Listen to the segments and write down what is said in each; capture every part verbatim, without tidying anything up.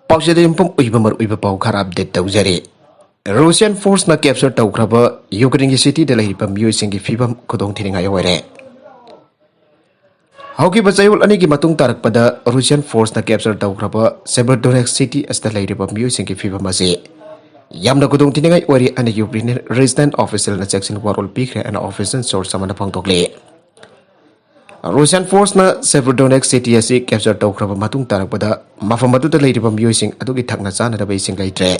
ꯄꯥꯎꯆꯦꯗ ꯌꯨꯝꯐꯝ ꯑꯣꯏꯕ ꯃꯔꯨꯑꯣꯏꯕ ꯄꯥꯎ ꯈꯔ ꯑꯞꯗꯦꯠ ꯇꯧꯖꯔꯤ꯫ ꯔꯨꯁꯤꯌꯥꯟ ꯐꯣꯔꯁꯅ ꯀꯦꯞꯆꯔ ꯇꯧꯈ꯭ꯔꯕ ꯌꯨꯀ꯭ꯔꯦꯟꯒꯤ ꯁꯤꯇꯤꯗ ꯂꯩꯔꯤꯕ ꯃꯤꯑꯣꯏꯁꯤꯡꯒꯤ ꯐꯤꯕꯝ ꯈꯨꯗꯣꯡ ꯊꯤꯅꯤꯡꯉꯥꯏ ꯑꯣꯏꯔꯦ꯫ ꯍꯧꯈꯤꯕ ꯆꯌꯣꯜ ꯑꯅꯤꯒꯤ ꯃꯇꯨꯡ ꯇꯥꯔꯛꯄꯗ ꯔꯨꯁꯤꯌꯥꯟ ꯐꯣꯔꯁꯅ ꯀꯦꯞꯆꯔ ꯇꯧꯈ꯭ꯔꯕ ꯁꯦꯕꯔꯗꯣꯅꯦꯛꯁ ꯁꯤꯇꯤ ꯑꯁꯤꯗ ꯂꯩꯔꯤꯕ ꯃꯤꯑꯣꯏꯁꯤꯡꯒꯤ ꯐꯤꯕꯝ ꯑꯁꯤ ꯌꯥꯝꯅ ꯈꯨꯗꯣꯡ ꯊꯤꯅꯤꯡꯉꯥꯏ ꯑꯣꯏꯔꯤ ꯍꯥꯏꯅ ꯌꯨꯀ꯭ꯔꯦꯟ ꯔꯦꯖꯤꯗꯦꯟ ꯑꯣꯐꯤꯁꯤꯌꯦꯜꯅ ꯆꯦꯛꯁꯤꯟ ꯋꯥꯔꯣꯜ ꯄꯤꯈ꯭ꯔꯦ ꯍꯥꯏꯅ ꯑꯣꯐꯤꯁꯤꯌꯦꯜ ꯁꯣꯔꯁ ꯑꯃꯅ ꯐꯣꯡꯗꯣꯛꯂꯤ꯫ ꯔꯨꯁꯤꯌꯥꯟ ꯐꯣꯔꯁꯅ ꯁꯦꯕꯔꯗꯣꯅꯦꯛꯁ ꯁꯤꯇꯤ ꯑꯁꯤ ꯀꯦꯞꯆꯔ ꯇꯧꯈ꯭ꯔꯕ ꯃꯇꯨꯡ ꯇꯥꯔꯛꯄꯗ ꯃꯐꯝ ꯑꯗꯨꯗ ꯂꯩꯔꯤꯕ ꯃꯤꯑꯣꯏꯁꯤꯡ ꯑꯗꯨꯒꯤ ꯊꯛꯅ ꯆꯥꯅꯅꯕ ꯏꯁꯤꯡ ꯂꯩꯇ꯭ꯔꯦ꯫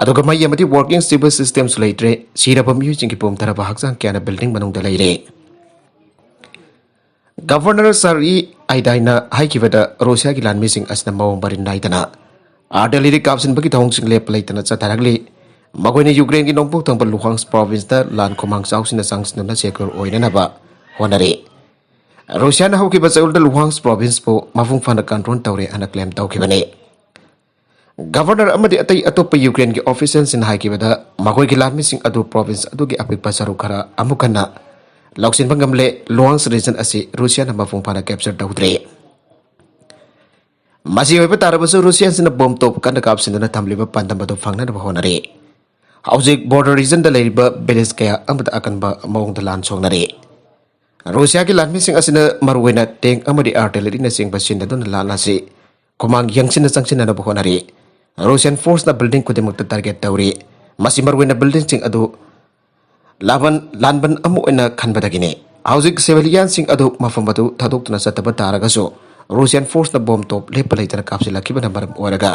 ꯑꯗꯨꯒ ꯃꯩ ꯑꯃꯗꯤ ꯋꯥꯔꯀꯤꯡ ꯁꯤꯋꯦꯖ ꯁꯤꯁꯇꯦꯝꯁꯨ ꯂꯩꯇ꯭ꯔꯦ꯫ ꯁꯤꯔꯕ ꯃꯤꯑꯣꯏꯁꯤꯡꯒꯤ ꯄꯨꯝꯊꯔꯕ ꯍꯛꯆꯥꯡ ꯀꯌꯥꯅ ꯕꯤꯜꯗꯤꯡ ꯃꯅꯨꯡꯗ ꯂꯩꯔꯦ꯫ ꯒꯚꯔꯅꯔ ꯁꯥꯔꯤ ꯑꯥꯏꯗꯥꯏꯅ ꯍꯥꯏꯈꯤꯕꯗ ꯔꯨꯁꯤꯌꯥꯒꯤ ꯂꯥꯟꯃꯤꯁꯤꯡ ꯑꯁꯤꯅ ꯃꯑꯣꯡ ꯃꯔꯤꯟ ꯅꯥꯏꯗꯅ ꯑꯥꯔꯇꯤꯂꯔꯤ ꯀꯥꯞꯁꯤꯟꯕꯒꯤ ꯊꯧꯑꯣꯡꯁꯤꯡ ꯂꯦꯞꯄ ꯂꯩꯇꯅ ꯆꯠꯊꯔꯛꯂꯤ꯫ ꯃꯈꯣꯏꯅ ꯌꯨꯀ꯭ꯔꯦꯟꯒꯤ ꯅꯣꯡꯄꯣꯛ ꯊꯪꯕ ꯂꯨꯍꯥꯟꯁ ꯄ꯭ꯔꯣꯚꯤꯟꯁꯇ ꯂꯥꯟ ꯈꯨꯃꯥꯡ ꯆꯥꯎꯁꯤꯟꯅ ꯆꯪꯁꯤꯟꯗꯨꯅ ꯁꯦꯀ꯭ꯌꯣꯔ ꯑꯣꯏꯅꯅꯕ ꯍꯣꯠꯅꯔꯤ꯫ ꯔꯨꯁꯤꯌꯥꯅ ꯍꯧꯈꯤꯕ ꯆꯌꯣꯜꯗ ꯂꯨꯍꯥꯟꯁ ꯄ꯭ꯔꯣꯚꯤꯟꯁꯄꯨ ꯃꯄꯨꯡ ꯐꯥꯅ ꯀꯟꯇ꯭ꯔꯣꯜ ꯇꯧꯔꯦ ꯍꯥꯏꯅ ꯀ꯭ꯂꯦꯝ ꯇꯧꯈꯤꯕꯅꯤ꯫ ꯒꯚꯔꯅꯔ ꯑꯃꯗꯤ ꯑꯇꯩ ꯑꯇꯣꯞꯄ ꯌꯨꯀ꯭ꯔꯦꯟꯒꯤ ꯑꯣꯐꯤꯁꯤꯌꯦꯜꯁꯤꯡꯅ ꯍꯥꯏꯈꯤꯕꯗ, ꯃꯈꯣꯏꯒꯤ ꯂꯥꯟꯃꯤꯁꯤꯡ ꯑꯗꯨ ꯄ꯭ꯔꯣꯚꯤꯟꯁ ꯑꯗꯨꯒꯤ ꯑꯄꯤꯛꯄ ꯁꯔꯨꯛ ꯈꯔ ꯑꯃꯨꯛ ꯍꯟꯅ ꯂꯧꯁꯤꯟꯕ ꯉꯝꯂꯦ꯫ ꯂꯨꯍꯥꯟꯁ ꯔꯤꯖꯟ ꯑꯁꯤ ꯔꯨꯁꯤꯌꯥꯅ ꯃꯄꯨꯡ ꯐꯥꯅ ꯀꯦꯞꯆꯔ ꯇꯧꯗ꯭ꯔꯤ꯫ ꯃꯁꯤ ꯑꯣꯏꯕ ꯇꯥꯔꯕꯁꯨ, ꯔꯨꯁꯤꯌꯥꯟꯁꯤꯡꯅ ꯕꯣꯝ ꯇꯣꯞ ꯀꯟꯅ ꯀꯥꯞꯁꯤꯟꯗꯨꯅ ꯊꯝꯂꯤꯕ ꯄꯥꯟꯗꯝ ꯑꯗꯨ ꯐꯪꯅꯅꯕ ꯍꯣꯠꯅꯔꯤ꯫ ꯍꯧꯖꯤꯛ ꯕꯣꯔꯗꯔ ꯔꯤꯖꯟꯗ ꯂꯩꯔꯤꯕ ꯚꯤꯂꯦꯖ ꯀꯌꯥ ꯑꯃꯗ ꯑꯀꯟꯕ ꯃꯑꯣꯡꯗ ꯂꯥꯟ ꯁꯣꯛꯅꯔꯤ꯫ ꯔꯨꯁꯤꯌꯥꯒꯤ ꯂꯥꯟꯃꯤꯁꯤꯡ ꯑꯁꯤꯅ ꯃꯔꯨꯑꯣꯏꯅ ꯇꯦꯡ ꯑꯃꯗꯤ ꯑꯥꯔꯇꯤꯂꯔꯤꯅꯆꯤꯡꯕ ꯁꯤꯖꯤꯟꯅꯗꯨꯅ ꯂꯥꯟ ꯑꯁꯤ ꯈꯨꯃꯥꯡ ꯌꯥꯡꯁꯤꯟꯅ ꯆꯪꯁꯤꯟꯅꯅꯕ ꯍꯣꯠꯅꯔꯤ꯫ ꯔꯨꯁꯤꯌꯥꯟ ꯐꯣꯔꯁꯅ ꯕꯤꯜꯗꯤꯡ ꯈꯨꯗꯤꯡꯃꯛꯇ ꯇꯥꯔꯒꯦꯠ ꯇꯧꯔꯤ꯫ ꯃꯁꯤ ꯃꯔꯨꯑꯣꯏꯅ ꯕꯤꯜꯗꯤꯡꯁꯤꯡ ꯑꯗꯨ ꯂꯥꯟꯕꯟ, ꯂꯥꯟꯕꯟ ꯑꯃ ꯑꯣꯏꯅ ꯈꯟꯕꯗꯒꯤꯅꯤ꯫ ꯍꯧꯖꯤꯛ ꯁꯤꯚꯤꯂꯤꯌꯟꯁꯤꯡ ꯑꯗꯨ ꯃꯐꯝ ꯑꯗꯨ ꯊꯥꯗꯣꯛꯇꯨꯅ ꯆꯠꯇꯕ ꯇꯥꯔꯒꯁꯨ, ꯔꯨꯁꯤꯌꯥꯟ ꯐꯣꯔꯁꯅ ꯕꯣꯝ ꯇꯣꯞ ꯂꯦꯞꯄ ꯂꯩꯇꯅ ꯀꯥꯞꯁꯤꯜꯂꯛꯈꯤꯕꯅ ꯃꯔꯝ ꯑꯣꯏꯔꯒ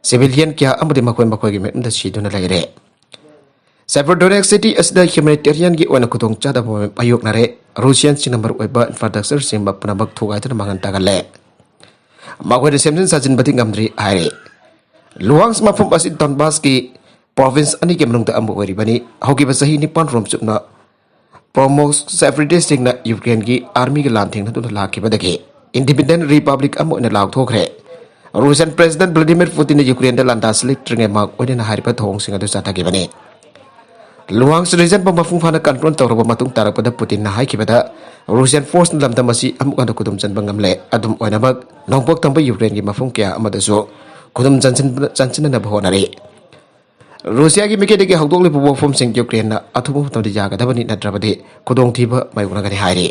ꯁꯤꯚꯤꯂꯤꯌꯟ ꯀꯌꯥ ꯑꯃꯗꯤ ꯃꯈꯣꯏ ꯃꯈꯣꯏꯒꯤ ꯃꯌꯨꯝꯗ ꯁꯤꯗꯨꯅ ꯂꯩꯔꯦ꯫ ꯁꯦꯕꯔꯗꯣꯅꯦꯛꯁ ꯁꯤꯇꯤ ꯑꯁꯤꯗ ꯍ꯭ꯌꯨꯃꯦꯅꯤꯇꯦꯔꯤꯌꯟꯒꯤ ꯑꯣꯏꯅ ꯈꯨꯗꯣꯡꯆꯥꯗꯕ ꯃꯥꯌꯣꯛꯅꯔꯦ꯫ ꯔꯨꯁꯤꯌꯟꯁꯤꯡꯅ ꯃꯔꯨꯑꯣꯏꯕ ꯏꯟꯐ꯭ꯔꯥꯁꯇ꯭ꯔꯛꯆꯔꯁꯤꯡ ꯄꯨꯝꯅꯃꯛ ꯊꯨꯒꯥꯏꯗꯨꯅ ꯃꯥꯡꯍꯟ ꯇꯥꯛꯍꯜꯂꯦ꯫ ꯃꯈꯣꯏꯅ ꯁꯦꯝꯖꯤꯟ ꯁꯥꯖꯤꯟꯕꯗꯤ ꯉꯝꯗ꯭ꯔꯤ ꯍꯥꯏꯔꯤ꯫ ꯂꯨꯍꯥꯟꯁ ꯃꯐꯝ ꯑꯁꯤ ꯗꯣꯟꯕꯥꯁꯀꯤ ꯄ꯭ꯔꯣꯚꯤꯟꯁ ꯑꯅꯤꯒꯤ ꯃꯅꯨꯡꯗ ꯑꯃ ꯑꯣꯏꯔꯤꯕꯅꯤ꯫ ꯍꯧꯈꯤꯕ ꯆꯍꯤ ꯅꯤꯄꯥꯟ ꯔꯣꯝ ꯆꯨꯞꯅ ꯄ꯭ꯔꯣꯃꯣꯛꯁ ꯁꯦꯄꯔꯦꯇꯤꯁꯁꯤꯡꯅ ꯌꯨꯀ꯭ꯔꯦꯟꯒꯤ ꯑꯥꯔꯃꯤꯒ ꯂꯥꯟꯊꯦꯡꯅꯗꯨꯅ ꯂꯥꯛꯈꯤꯕꯗꯒꯤ ꯏꯟꯗꯤꯄꯦꯟꯗꯦꯟ ꯔꯤꯄꯕ꯭ꯂꯤꯛ ꯑꯃ ꯑꯣꯏꯅ ꯂꯥꯎꯊꯣꯛꯈ꯭ꯔꯦ꯫ ꯔꯨꯁꯤꯌꯟ ꯄ꯭ꯔꯦꯁꯤꯗꯦꯟꯠ ꯚ꯭ꯂꯥꯗꯤꯃꯤꯔ ꯄꯨꯇꯤꯟꯅ ꯌꯨꯀ꯭ꯔꯦꯟꯗ ꯂꯥꯟꯗꯥ ꯁꯤꯜꯂꯛꯇ꯭ꯔꯤꯉꯩ ꯃꯥꯡ ꯑꯣꯏꯅꯅ ꯍꯥꯏꯔꯤꯕ ꯊꯧꯑꯣꯡꯁꯤꯡ ꯑꯗꯨ ꯆꯠꯊꯈꯤꯕꯅꯤ꯫ ꯂꯨꯍꯥꯟꯁ ꯔꯤꯖꯟꯕꯨ ꯃꯄꯨꯡ ꯐꯥꯅ ꯀꯟꯇ꯭ꯔꯣꯜ ꯇꯧꯔꯕ ꯃꯇꯨꯡ ꯇꯥꯔꯛꯄꯗ ꯄꯨꯇꯤꯟꯅ ꯍꯥꯏꯈꯤꯕꯗ, Russian force ꯂꯝꯗꯝ ꯑꯁꯤ ꯑꯃꯨꯛ ꯍꯟꯅ ꯈꯨꯗꯨꯝ ꯆꯟꯕ ꯉꯝꯂꯦ꯫ ꯑꯗꯨꯝ ꯑꯣꯏꯅꯃꯛ, ꯅꯣꯡꯄꯣꯛ ꯊꯪꯕ ꯌꯨꯀ꯭ꯔꯦꯟꯒꯤ ꯃꯐꯝ ꯀꯌꯥ ꯑꯃꯗꯁꯨ ꯈꯨꯗꯨꯝ ꯆꯟꯁꯤꯟꯕ-, ꯆꯟꯁꯤꯟꯅꯅꯕ ꯍꯣꯠꯅꯔꯤ꯫ ꯔꯨꯁꯤꯌꯥꯒꯤ ꯃꯥꯏꯀꯩꯗꯒꯤ ꯍꯧꯗꯣꯛꯂꯤꯕ ꯋꯥꯐꯝꯁꯤꯡ ꯌꯨꯀ꯭ꯔꯦꯟꯅ ꯑꯊꯨꯕ ꯃꯇꯝꯗ ꯌꯥꯒꯗꯕꯅꯤ, ꯅꯠꯇ꯭ꯔꯕꯗꯤ ꯈꯨꯗꯣꯡꯊꯤꯕ ꯃꯥꯌꯣꯛꯅꯒꯅꯤ ꯍꯥꯏꯔꯤ꯫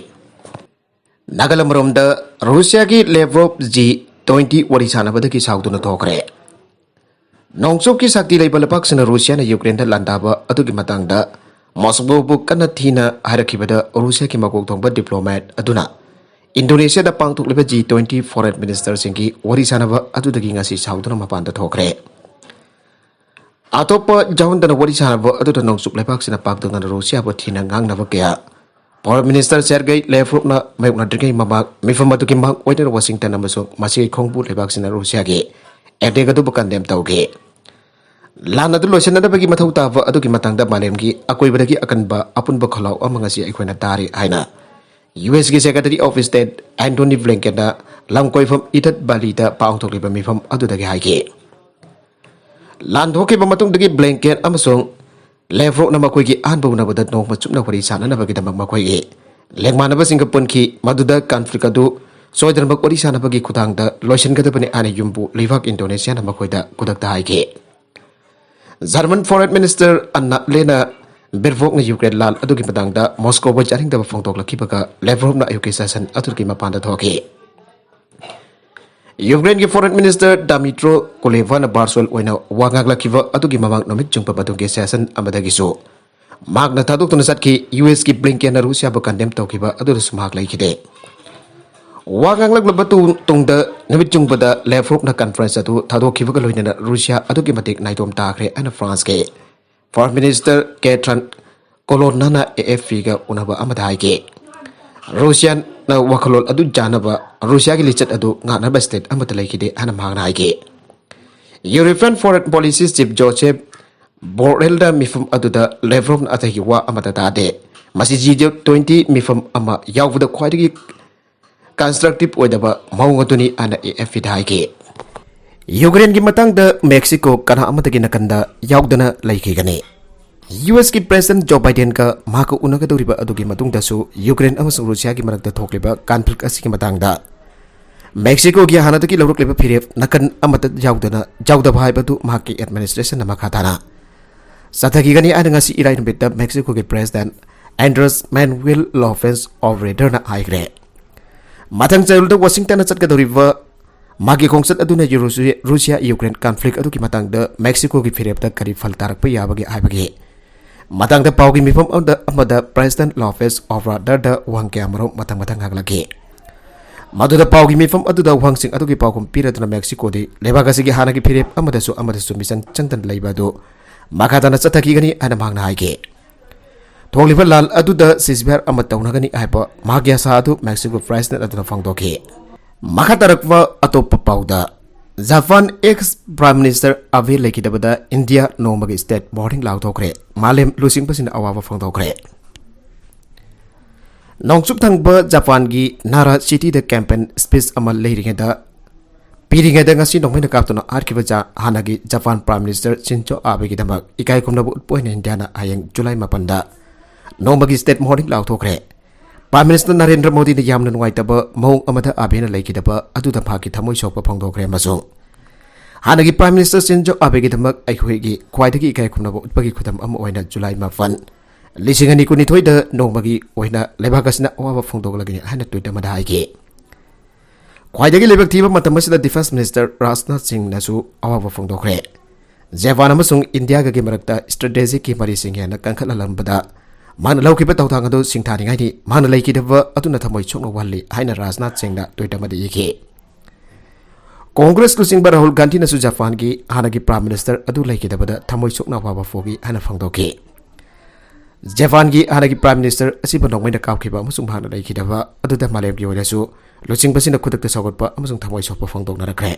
ꯅꯥꯒꯥꯂꯦꯟ ꯃꯔꯣꯝꯗ ꯔꯨꯁꯤꯌꯥꯒꯤ ꯂꯦꯚ꯭ꯔꯣꯞ ꯖꯤ ꯇ꯭ꯋꯦꯟꯇꯤ ꯋꯥꯔꯤ ꯁꯥꯟꯅꯕꯗꯒꯤ ꯁꯥꯎꯗꯨꯅ ꯊꯣꯛꯈ꯭ꯔꯦ꯫ ꯅꯣꯡꯆꯨꯞꯀꯤ ꯁꯛꯇꯤ ꯂꯩꯕ ꯂꯩꯕꯥꯛꯁꯤꯡꯅ ꯔꯨꯁꯤꯌꯥꯅ ꯌꯨꯀ꯭ꯔꯦꯟꯗ ꯂꯥꯟꯗꯥꯕ ꯑꯗꯨꯒꯤ ꯃꯇꯥꯡꯗ ꯃꯣꯁꯀꯣꯕꯨ ꯀꯟꯅ ꯊꯤꯅ ꯍꯥꯏꯔꯛꯈꯤꯕꯗ, ꯔꯨꯁꯤꯌꯥꯒꯤ ꯃꯀꯣꯛ ꯊꯣꯡꯕ ꯗꯤꯄ꯭ꯂꯣꯃꯦꯠ ꯑꯗꯨꯅ ꯏꯟꯗꯣꯅꯦꯁꯤꯌꯥꯗ ꯄꯥꯡꯊꯣꯛꯂꯤꯕ ꯖꯤ ꯇ꯭ꯋꯦꯟꯇꯤ ꯐꯣꯔꯦꯟ ꯃꯤꯅꯤꯁꯇꯔꯁꯤꯡꯒꯤ ꯋꯥꯔꯤ ꯁꯥꯟꯅꯕ ꯑꯗꯨꯗꯒꯤ ꯉꯁꯤ ꯁꯥꯎꯗꯨꯅ ꯃꯄꯥꯟꯗ ꯊꯣꯛꯈ꯭ꯔꯦ꯫ ꯑꯇꯣꯞꯄ ꯖꯍꯣꯟꯗꯅ ꯋꯥꯔꯤ ꯁꯥꯟꯅꯕ ꯑꯗꯨꯗ ꯅꯣꯡꯆꯨꯞ ꯂꯩꯕꯥꯛꯁꯤꯡꯅ ꯄꯥꯛꯇꯛꯅꯅ ꯔꯨꯁꯤꯌꯥꯕꯨ ꯊꯤꯅ ꯉꯥꯡꯅꯕ ꯀꯌꯥ ꯐꯣꯔꯦꯟ ꯃꯤꯅꯤꯁꯇꯔ ꯁꯦꯔꯒꯦ ꯂꯦꯚ꯭ꯔꯣꯞꯅ ꯃꯥꯌꯣꯛꯅꯗ꯭ꯔꯤꯉꯩ ꯃꯃꯥꯡ ꯃꯤꯐꯝ ꯑꯗꯨꯒꯤ ꯃꯥꯡ ꯑꯣꯏꯅ ꯋꯥꯁꯤꯡꯇꯟ ꯑꯃꯁꯨꯡ ꯃꯁꯤꯒꯤ ꯈꯣꯡꯕꯨ ꯂꯩꯕꯥꯛꯁꯤꯡꯅ ꯔꯨꯁꯤꯌꯥꯒꯤ ꯑꯦꯇꯦꯛ ꯑꯗꯨꯕꯨ ꯀꯟꯗꯦꯝ ꯇꯧꯈꯤ꯫ ꯂꯥꯟ ꯑꯗꯨ ꯂꯣꯏꯁꯤꯟꯅꯅꯕꯒꯤ ꯃꯊꯧ ꯇꯥꯕ ꯑꯗꯨꯒꯤ ꯃꯇꯥꯡꯗ ꯃꯥꯂꯦꯝꯒꯤ ꯑꯀꯣꯏꯕꯗꯒꯤ ꯑꯀꯟꯕ ꯑꯄꯨꯟꯕ ꯈꯣꯜꯂꯥꯎ ꯑꯃ ꯉꯁꯤ ꯑꯩꯈꯣꯏꯅ ꯇꯥꯔꯤ ꯍꯥꯏꯅ ꯌꯨ ꯑꯦꯁꯀꯤ Secretary of State Antony Blinkenꯅ ꯂꯝ ꯀꯣꯏꯐꯝ ꯏꯊꯠ ꯕꯥꯂꯤꯗ ꯄꯥꯡꯊꯣꯛꯂꯤꯕ ꯃꯤꯐꯝ ꯑꯗꯨꯗꯒꯤ ꯍꯥꯏꯈꯤ꯫ ꯂꯥꯟ ꯊꯣꯛꯈꯤꯕ ꯃꯇꯨꯡꯗꯒꯤ ꯕ꯭ꯂꯦꯡꯀꯦꯟ ꯑꯃꯁꯨꯡ ꯂꯦꯚ꯭ꯔꯣꯞꯅ ꯃꯈꯣꯏꯒꯤ ꯑꯍꯥꯟꯕ ꯎꯅꯕꯗ ꯅꯣꯡꯃ ꯆꯨꯞꯅ ꯋꯥꯔꯤ ꯁꯥꯟꯅꯅꯕꯒꯤꯗꯃꯛ ꯃꯈꯣꯏꯒꯤ ꯂꯦꯡꯃꯥꯟꯅꯕꯁꯤꯡꯒ ꯄꯨꯟꯈꯤ, ꯃꯗꯨꯗ ꯀꯟꯐ꯭ꯂꯤꯛ ꯑꯗꯨ ꯁꯣꯏꯗꯅꯃꯛ ꯋꯥꯔꯤ ꯁꯥꯟꯅꯕꯒꯤ ꯈꯨꯊꯥꯡꯗ ꯂꯣꯏꯁꯤꯟꯒꯗꯕꯅꯤ ꯍꯥꯏꯅ ꯌꯨꯝꯕꯨ ꯂꯩꯕꯥꯛ ꯏꯟꯗꯣꯅꯦꯁꯤꯌꯥꯅ ꯃꯈꯣꯏꯗ ꯈꯨꯗꯛꯇ ꯍꯥꯏꯈꯤ꯫ German foreign minister Annalena ꯕꯦꯔꯕꯣꯛꯅ ꯌꯨꯀ꯭ꯔꯦꯟ ꯂꯥꯟ ꯑꯗꯨꯒꯤ ꯃꯇꯥꯡꯗ ꯃꯣꯁꯀꯣꯕꯨ ꯌꯥꯅꯤꯡꯗꯕ ꯐꯣꯡꯗꯣꯛꯂꯛꯈꯤꯕꯒ ꯂꯦꯚ꯭ꯔꯣꯞꯅ ꯑꯌꯨꯛꯀꯤ ꯁꯦꯁꯟ ꯑꯗꯨꯒꯤ ꯃꯄꯥꯟꯗ ꯊꯣꯛꯈꯤ꯫ ꯌꯨꯀ꯭ꯔꯦꯟꯒꯤ ꯐꯣꯔꯦꯟ ꯃꯤꯅꯤꯁꯇꯔ ꯗꯥꯃꯤꯇ꯭ꯔꯣ ꯀꯨꯂꯦꯕꯥꯅ ꯚꯔꯆꯨꯑꯦꯜ ꯑꯣꯏꯅ ꯋꯥ ꯉꯥꯡꯂꯛꯈꯤꯕ ꯑꯗꯨꯒꯤ ꯃꯃꯥꯡ ꯅꯨꯃꯤꯠ ꯆꯨꯞꯄ ꯃꯇꯨꯡꯒꯤ ꯁꯦꯁꯟ ꯑꯃꯗꯒꯤꯁꯨ ꯃꯍꯥꯛꯅ ꯊꯥꯗꯣꯛꯇꯨꯅ ꯆꯠꯈꯤ꯫ ꯌꯨ ꯑꯦꯁꯀꯤ ꯕ꯭ꯂꯤꯡꯀꯦꯟꯅ ꯔꯨꯁꯤꯌꯥꯕꯨ ꯀꯟꯗꯦꯝ ꯇꯧꯈꯤꯕ ꯑꯗꯨꯗꯁꯨ ꯃꯍꯥꯛ ꯂꯩꯈꯤꯗꯦ꯫ ꯋꯥ ꯉꯥꯡꯂꯛꯂꯕ ꯇꯨ-, ꯇꯨꯡꯗ ꯅꯨꯃꯤꯠ ꯆꯨꯞꯄꯗ ꯂꯦꯚ꯭ꯔꯣꯞꯅ ꯀꯟꯐꯔꯦꯟꯁ ꯑꯗꯨ ꯊꯥꯗꯣꯛꯈꯤꯕꯒ ꯂꯣꯏꯅꯅ ꯔꯨꯁꯤꯌꯥ ꯑꯗꯨꯛꯀꯤ ꯃꯇꯤꯛ ꯅꯥꯏꯇꯣꯝ ꯇꯥꯈ꯭ꯔꯦ ꯍꯥꯏꯅ ꯐ꯭ꯔꯥꯟꯁꯀꯤ ꯐꯣꯔꯦꯟ ꯃꯤꯅꯤꯁꯇꯔ ꯀꯦꯊ꯭ꯔꯟ ꯀꯣꯂꯣꯟꯅꯥꯅ ꯑꯦ ꯑꯦꯐ ꯄꯤꯒ ꯎꯅꯕ ꯑꯃꯗ ꯍꯥꯏꯈꯤ꯫ ꯔꯨꯁꯤꯌꯥꯅ ꯋꯥꯈꯜꯂꯣꯟ ꯑꯗꯨ ꯌꯥꯅꯕ ꯔꯨꯁꯤꯌꯥꯒꯤ ꯂꯤꯆꯠ ꯑꯗꯨ ꯉꯥꯛꯅꯕ ꯁ꯭ꯇꯦꯠ ꯑꯃꯠꯇ ꯂꯩꯈꯤꯗꯦ ꯍꯥꯏꯅ ꯃꯍꯥꯛꯅ ꯍꯥꯏꯈꯤ꯫ European foreign policy chief Josep ꯕꯣꯔꯦꯜꯗ ꯃꯤꯐꯝ ꯑꯗꯨꯗ ꯂꯦꯚ꯭ꯔꯣꯞꯅ ꯑꯇꯩꯒꯤ ꯋꯥ ꯑꯃꯠꯇ ꯇꯥꯗꯦ꯫ ꯃꯁꯤ ꯖꯤ ꯇ꯭ꯋꯦꯟꯇꯤ ꯃꯤꯐꯝ ꯑꯃ ꯌꯥꯎꯕꯗ ꯈ꯭ꯋꯥꯏꯗꯒꯤ ꯀꯟꯁꯇ꯭ꯔꯛꯇꯤꯚ ꯑꯣꯏꯗꯕ ꯃꯑꯣꯡ ꯑꯗꯨꯅꯤ ꯍꯥꯏꯅ ꯑꯦ ꯑꯦꯐ ꯄꯤꯗ ꯍꯥꯏꯈꯤ꯫ ꯌꯨꯀ꯭ꯔꯦꯟꯒꯤ ꯃꯇꯥꯡꯗ ꯃꯦꯛꯁꯤꯀꯣ ꯀꯅꯥ ꯑꯃꯠꯇꯒꯤ ꯅꯥꯀꯟꯗ ꯌꯥꯎꯗꯅ ꯂꯩꯈꯤꯒꯅꯤ꯫ ꯌꯨ ꯑꯦꯁꯀꯤ ꯄ꯭ꯔꯦꯁꯤꯗꯦꯟ ꯖꯣ ꯕꯥꯏꯗꯦꯟꯒ ꯃꯍꯥꯛꯀ ꯎꯅꯒꯗꯧꯔꯤꯕ ꯑꯗꯨꯒꯤ ꯃꯇꯨꯡꯗꯁꯨ ꯌꯨꯀ꯭ꯔꯦꯟ ꯑꯃꯁꯨꯡ ꯔꯨꯁꯤꯌꯥꯒꯤ ꯃꯔꯛꯇ ꯊꯣꯛꯂꯤꯕ ꯀꯟꯐ꯭ꯂꯤꯛ ꯑꯁꯤꯒꯤ ꯃꯇꯥꯡꯗ ꯃꯦꯛꯁꯤꯀꯣꯒꯤ ꯍꯥꯟꯅꯗꯒꯤ ꯂꯧꯔꯛꯂꯤꯕ ꯐꯤꯔꯦꯞ ꯅꯥꯀꯟ ꯑꯃꯠꯇ ꯌꯥꯎꯗꯅ, ꯌꯥꯎꯗꯕ ꯍꯥꯏꯕꯗꯨ ꯃꯍꯥꯛꯀꯤ ꯑꯦꯗꯃꯤꯅꯤꯁꯇ꯭ꯔꯦꯁꯟꯅ ꯃꯈꯥ ꯇꯥꯅ ꯆꯠꯊꯈꯤꯒꯅꯤ ꯍꯥꯏꯅ ꯉꯁꯤ ꯏꯔꯥꯏ ꯅꯨꯃꯤꯠꯇ ꯃꯦꯛꯁꯤꯀꯣꯒꯤ ꯄ꯭ꯔꯦꯁꯤꯗꯦꯟ ꯑꯦꯟꯗ꯭ꯔꯦꯁ ꯃꯦꯟꯋꯤꯜ ꯂꯣꯄꯦꯁ ꯑꯣꯕ꯭ꯔꯦꯗꯔꯅ ꯍꯥꯏꯈ꯭ꯔꯦ꯫ ꯃꯊꯪ ꯆꯌꯣꯜꯗ ꯋꯥꯁꯤꯡꯇꯟꯗ ꯆꯠꯀꯗꯧꯔꯤꯕ ꯃꯥꯒꯤ ꯈꯣꯡꯆꯠ ꯑꯗꯨꯅ ꯔꯨꯁꯤ-, ꯔꯨꯁꯤꯌꯥ ꯌꯨꯀ꯭ꯔꯦꯟ ꯀꯟꯐ꯭ꯂꯤꯛ ꯑꯗꯨꯒꯤ ꯃꯇꯥꯡꯗ ꯃꯦꯛꯁꯤꯀꯣꯒꯤ ꯐꯤꯔꯦꯞꯇ ꯀꯔꯤ ꯐꯜ ꯇꯥꯔꯛꯄ ꯌꯥꯕꯒꯦ ꯍꯥꯏꯕꯒꯤ ꯃꯇꯥꯡꯗ ꯄꯥꯎꯒꯤ ꯃꯤꯐꯝ ꯑꯃꯗ, ꯑꯃꯗ ꯄ꯭ꯔꯦꯁꯤꯗꯦꯟ ꯂꯣꯄꯦꯁ ꯑꯣꯕ꯭ꯔꯥꯗꯔꯗ ꯋꯥꯍꯪ ꯀꯌꯥꯃꯔꯨꯝ ꯃꯊꯪ ꯃꯊꯪ ꯍꯪꯂꯛꯈꯤ꯫ ꯃꯗꯨꯗ ꯄꯥꯎꯒꯤ ꯃꯤꯐꯝ ꯑꯗꯨꯗ ꯋꯥꯍꯪꯁꯤꯡ ꯑꯗꯨꯒꯤ ꯄꯥꯎꯈꯨꯝ ꯄꯤꯔꯗꯨꯅ ꯃꯦꯛꯁꯤꯀꯣꯗꯤ ꯂꯩꯕꯥꯛ ꯑꯁꯤꯒꯤ ꯍꯥꯟꯅꯒꯤ ꯐꯤꯔꯦꯞ ꯑꯃꯗꯁꯨ ꯑꯃꯗꯁꯨ ꯃꯤꯆꯪ ꯆꯪꯗꯅ ꯂꯩꯕ ꯑꯗꯨ ꯃꯈꯥ ꯇꯥꯅ ꯆꯠꯊꯈꯤꯒꯅꯤ ꯍꯥꯏꯅ ꯃꯍꯥꯛꯅ ꯍꯥꯏꯈꯤ꯫ ꯊꯣꯛꯂꯤꯕ ꯂꯥꯟ ꯑꯗꯨꯗ ceasefire ꯑꯃ ꯇꯧꯅꯒꯅꯤ ꯍꯥꯏꯕ ꯃꯍꯥꯛꯀꯤ ꯑꯁꯥ ꯑꯗꯨ ꯃꯦꯛꯁꯤꯀꯣ ꯄ꯭ꯔꯦꯁꯤꯗꯦꯟ ꯑꯗꯨꯅ ꯐꯣꯡꯗꯣꯛꯈꯤ꯫ ꯃꯈꯥ ꯇꯥꯔꯛꯄ ꯑꯇꯣꯞꯄ ꯄꯥꯎꯗ, Japan ex prime minister Abe ꯂꯩꯈꯤꯗꯕꯗ ꯏꯟꯗꯤꯌꯥ ꯅꯣꯡꯃꯒꯤ ꯁ꯭ꯇꯦꯠ ꯃꯣꯔꯅꯤꯡ ꯂꯥꯎꯊꯣꯛꯈ꯭ꯔꯦ꯫ ꯃꯥꯂꯦꯝ ꯂꯨꯆꯤꯡꯕꯁꯤꯡꯅ ꯑꯋꯥꯕ ꯐꯣꯡꯗꯣꯛꯈ꯭ꯔꯦ꯫ ꯅꯣꯡꯆꯨꯞ ꯊꯪꯕ ꯖꯄꯥꯟꯒꯤ ꯅꯥꯔꯥ ꯁꯤꯇꯤꯗ ꯀꯦꯝꯄꯦꯟ ꯁ꯭ꯄꯤꯆ ꯑꯃ ꯂꯩꯔꯤꯉꯩꯗ, ꯄꯤꯔꯤꯉꯩꯗ ꯉꯁꯤ ꯅꯣꯡꯃꯩꯅ ꯀꯥꯞꯇꯨꯅ ꯍꯥꯠꯈꯤꯕ ꯖ-, ꯍꯥꯟꯅꯒꯤ ꯖꯄꯥꯟ ꯄ꯭ꯔꯥꯏꯝ ꯃꯤꯅꯤꯁꯇꯔ ꯁꯤꯟꯖꯣ ꯑꯥꯕꯦꯒꯤꯗꯃꯛ ꯏꯀꯥꯏ ꯈꯨꯝꯅꯕ ꯎꯠꯄ ꯑꯣꯏꯅ ꯏꯟꯗꯤꯌꯥꯅ ꯍꯌꯦꯡ ꯖꯨꯂꯥꯏ ꯃꯥꯄꯟꯗ ꯅꯣꯡꯃꯒꯤ ꯁ꯭ꯇꯦꯠ ꯃꯣꯔꯅꯤꯡ ꯂꯥꯎꯊꯣꯛꯈ꯭ꯔꯦ꯫ ꯄ꯭ꯔꯥꯏꯝ ꯃꯤꯅꯤꯁꯇꯔ ꯅꯔꯦꯟꯗ꯭ꯔ ꯃꯣꯗꯤꯅ ꯌꯥꯝꯅ ꯅꯨꯡꯉꯥꯏꯇꯕ ꯃꯑꯣꯡ ꯑꯃꯗ ꯑꯥꯕꯦꯅ ꯂꯩꯈꯤꯗꯕ ꯑꯗꯨꯗ ꯃꯍꯥꯛꯀꯤ ꯊꯃꯣꯏ ꯁꯣꯛꯄ ꯐꯣꯡꯗꯣꯛꯈ꯭ꯔꯦ ꯑꯃꯁꯨꯡ ꯍꯥꯟꯅꯒꯤ ꯄ꯭ꯔꯥꯏꯝ ꯃꯤꯅꯤꯁꯇꯔ ꯁꯤꯟꯖꯣ ꯑꯥꯕꯦꯒꯤꯗꯃꯛ ꯑꯩꯈꯣꯏꯒꯤ ꯈ꯭ꯋꯥꯏꯗꯒꯤ ꯏꯀꯥꯏ ꯈꯨꯝꯅꯕ ꯎꯠꯄꯒꯤ ꯈꯨꯗꯝ ꯑꯃ ꯑꯣꯏꯅ ꯖꯨꯂꯥꯏ ꯃꯥꯄꯟ, ꯂꯤꯁꯤꯡ ꯑꯅꯤ ꯀꯨꯟꯅꯤꯊꯣꯏꯗ ꯅꯣꯡꯃꯒꯤ ꯑꯣꯏꯅ ꯂꯩꯕꯥꯛ ꯑꯁꯤꯅ ꯑꯋꯥꯕ ꯐꯣꯡꯗꯣꯛꯂꯒꯅꯤ ꯍꯥꯏꯅ ꯇ꯭ꯋꯤꯠ ꯑꯃꯗ ꯍꯥꯏꯈꯤ꯫ ꯈ꯭ꯋꯥꯏꯗꯒꯤ ꯂꯥꯏꯕꯛ ꯊꯤꯕ ꯃꯇꯝ ꯑꯁꯤꯗ ꯗꯤꯐꯦꯟꯁ ꯃꯤꯅꯤꯁꯇꯔ ꯔꯥꯖꯅꯥꯊ ꯁꯤꯡꯅꯁꯨ ꯑꯋꯥꯕ ꯐꯣꯡꯗꯣꯛꯈ꯭ꯔꯦ꯫ ꯖꯄꯥꯟ ꯑꯃꯁꯨꯡ ꯏꯟꯗꯤꯌꯥꯒꯒꯤ ꯃꯔꯛꯇ ꯁ꯭ꯇ꯭ꯔꯦꯇꯦꯖꯤꯛꯀꯤ ꯃꯔꯤꯁꯤꯡ ꯍꯦꯟꯅ ꯀꯟꯈꯠꯍꯜꯂꯝꯕꯗ ꯃꯥꯅ ꯂꯧꯈꯤꯕ ꯊꯧꯗꯥꯡ ꯑꯗꯨ ꯁꯤꯡꯊꯥꯅꯤꯡꯉꯥꯏꯅꯤ꯫ ꯃꯥꯅ ꯂꯩꯈꯤꯗꯕ ꯑꯗꯨꯅ ꯊꯃꯣꯏ ꯁꯣꯛꯅ ꯋꯥꯍꯜꯂꯤ ꯍꯥꯏꯅ ꯔꯥꯖꯅꯥꯊ ꯁꯤꯡꯅ ꯇ꯭ꯋꯤꯠ ꯑꯃꯗ ꯏꯈꯤ꯫ ꯀꯣꯡꯒ꯭ꯔꯦꯁ ꯂꯨꯆꯤꯡꯕ ꯔꯥꯍꯨꯜ ꯒꯥꯟꯙꯤꯅꯁꯨ ꯖꯄꯥꯟꯒꯤ ꯍꯥꯟꯅꯒꯤ ꯄ꯭ꯔꯥꯏꯝ ꯃꯤꯅꯤꯁꯇꯔ ꯑꯗꯨ ꯂꯩꯈꯤꯗꯕꯗ ꯊꯃꯣꯏ ꯁꯣꯛꯅ ꯑꯋꯥꯕ ꯐꯣꯡꯏ ꯍꯥꯏꯅ ꯐꯣꯡꯗꯣꯛꯈꯤ꯫ ꯖꯄꯥꯟꯒꯤ ꯍꯥꯟꯅꯒꯤ ꯄ꯭ꯔꯥꯏꯝ ꯃꯤꯅꯤꯁꯇꯔ ꯑꯁꯤꯕꯨ ꯅꯣꯡꯃꯩꯅ ꯀꯥꯞꯈꯤꯕ ꯑꯃꯁꯨꯡ ꯃꯍꯥꯛꯅ ꯂꯩꯈꯤꯗꯕ ꯑꯗꯨꯗ ꯃꯥꯂꯦꯝꯒꯤ ꯑꯣꯏꯅꯁꯨ ꯂꯨꯆꯤꯡꯕꯁꯤꯡꯅ ꯈꯨꯗꯛꯇ ꯁꯧꯒꯠꯄ ꯑꯃꯁꯨꯡ ꯊꯃꯣꯏ ꯁꯣꯛꯄ ꯐꯣꯡꯗꯣꯛꯅꯔꯛꯈ꯭ꯔꯦ꯫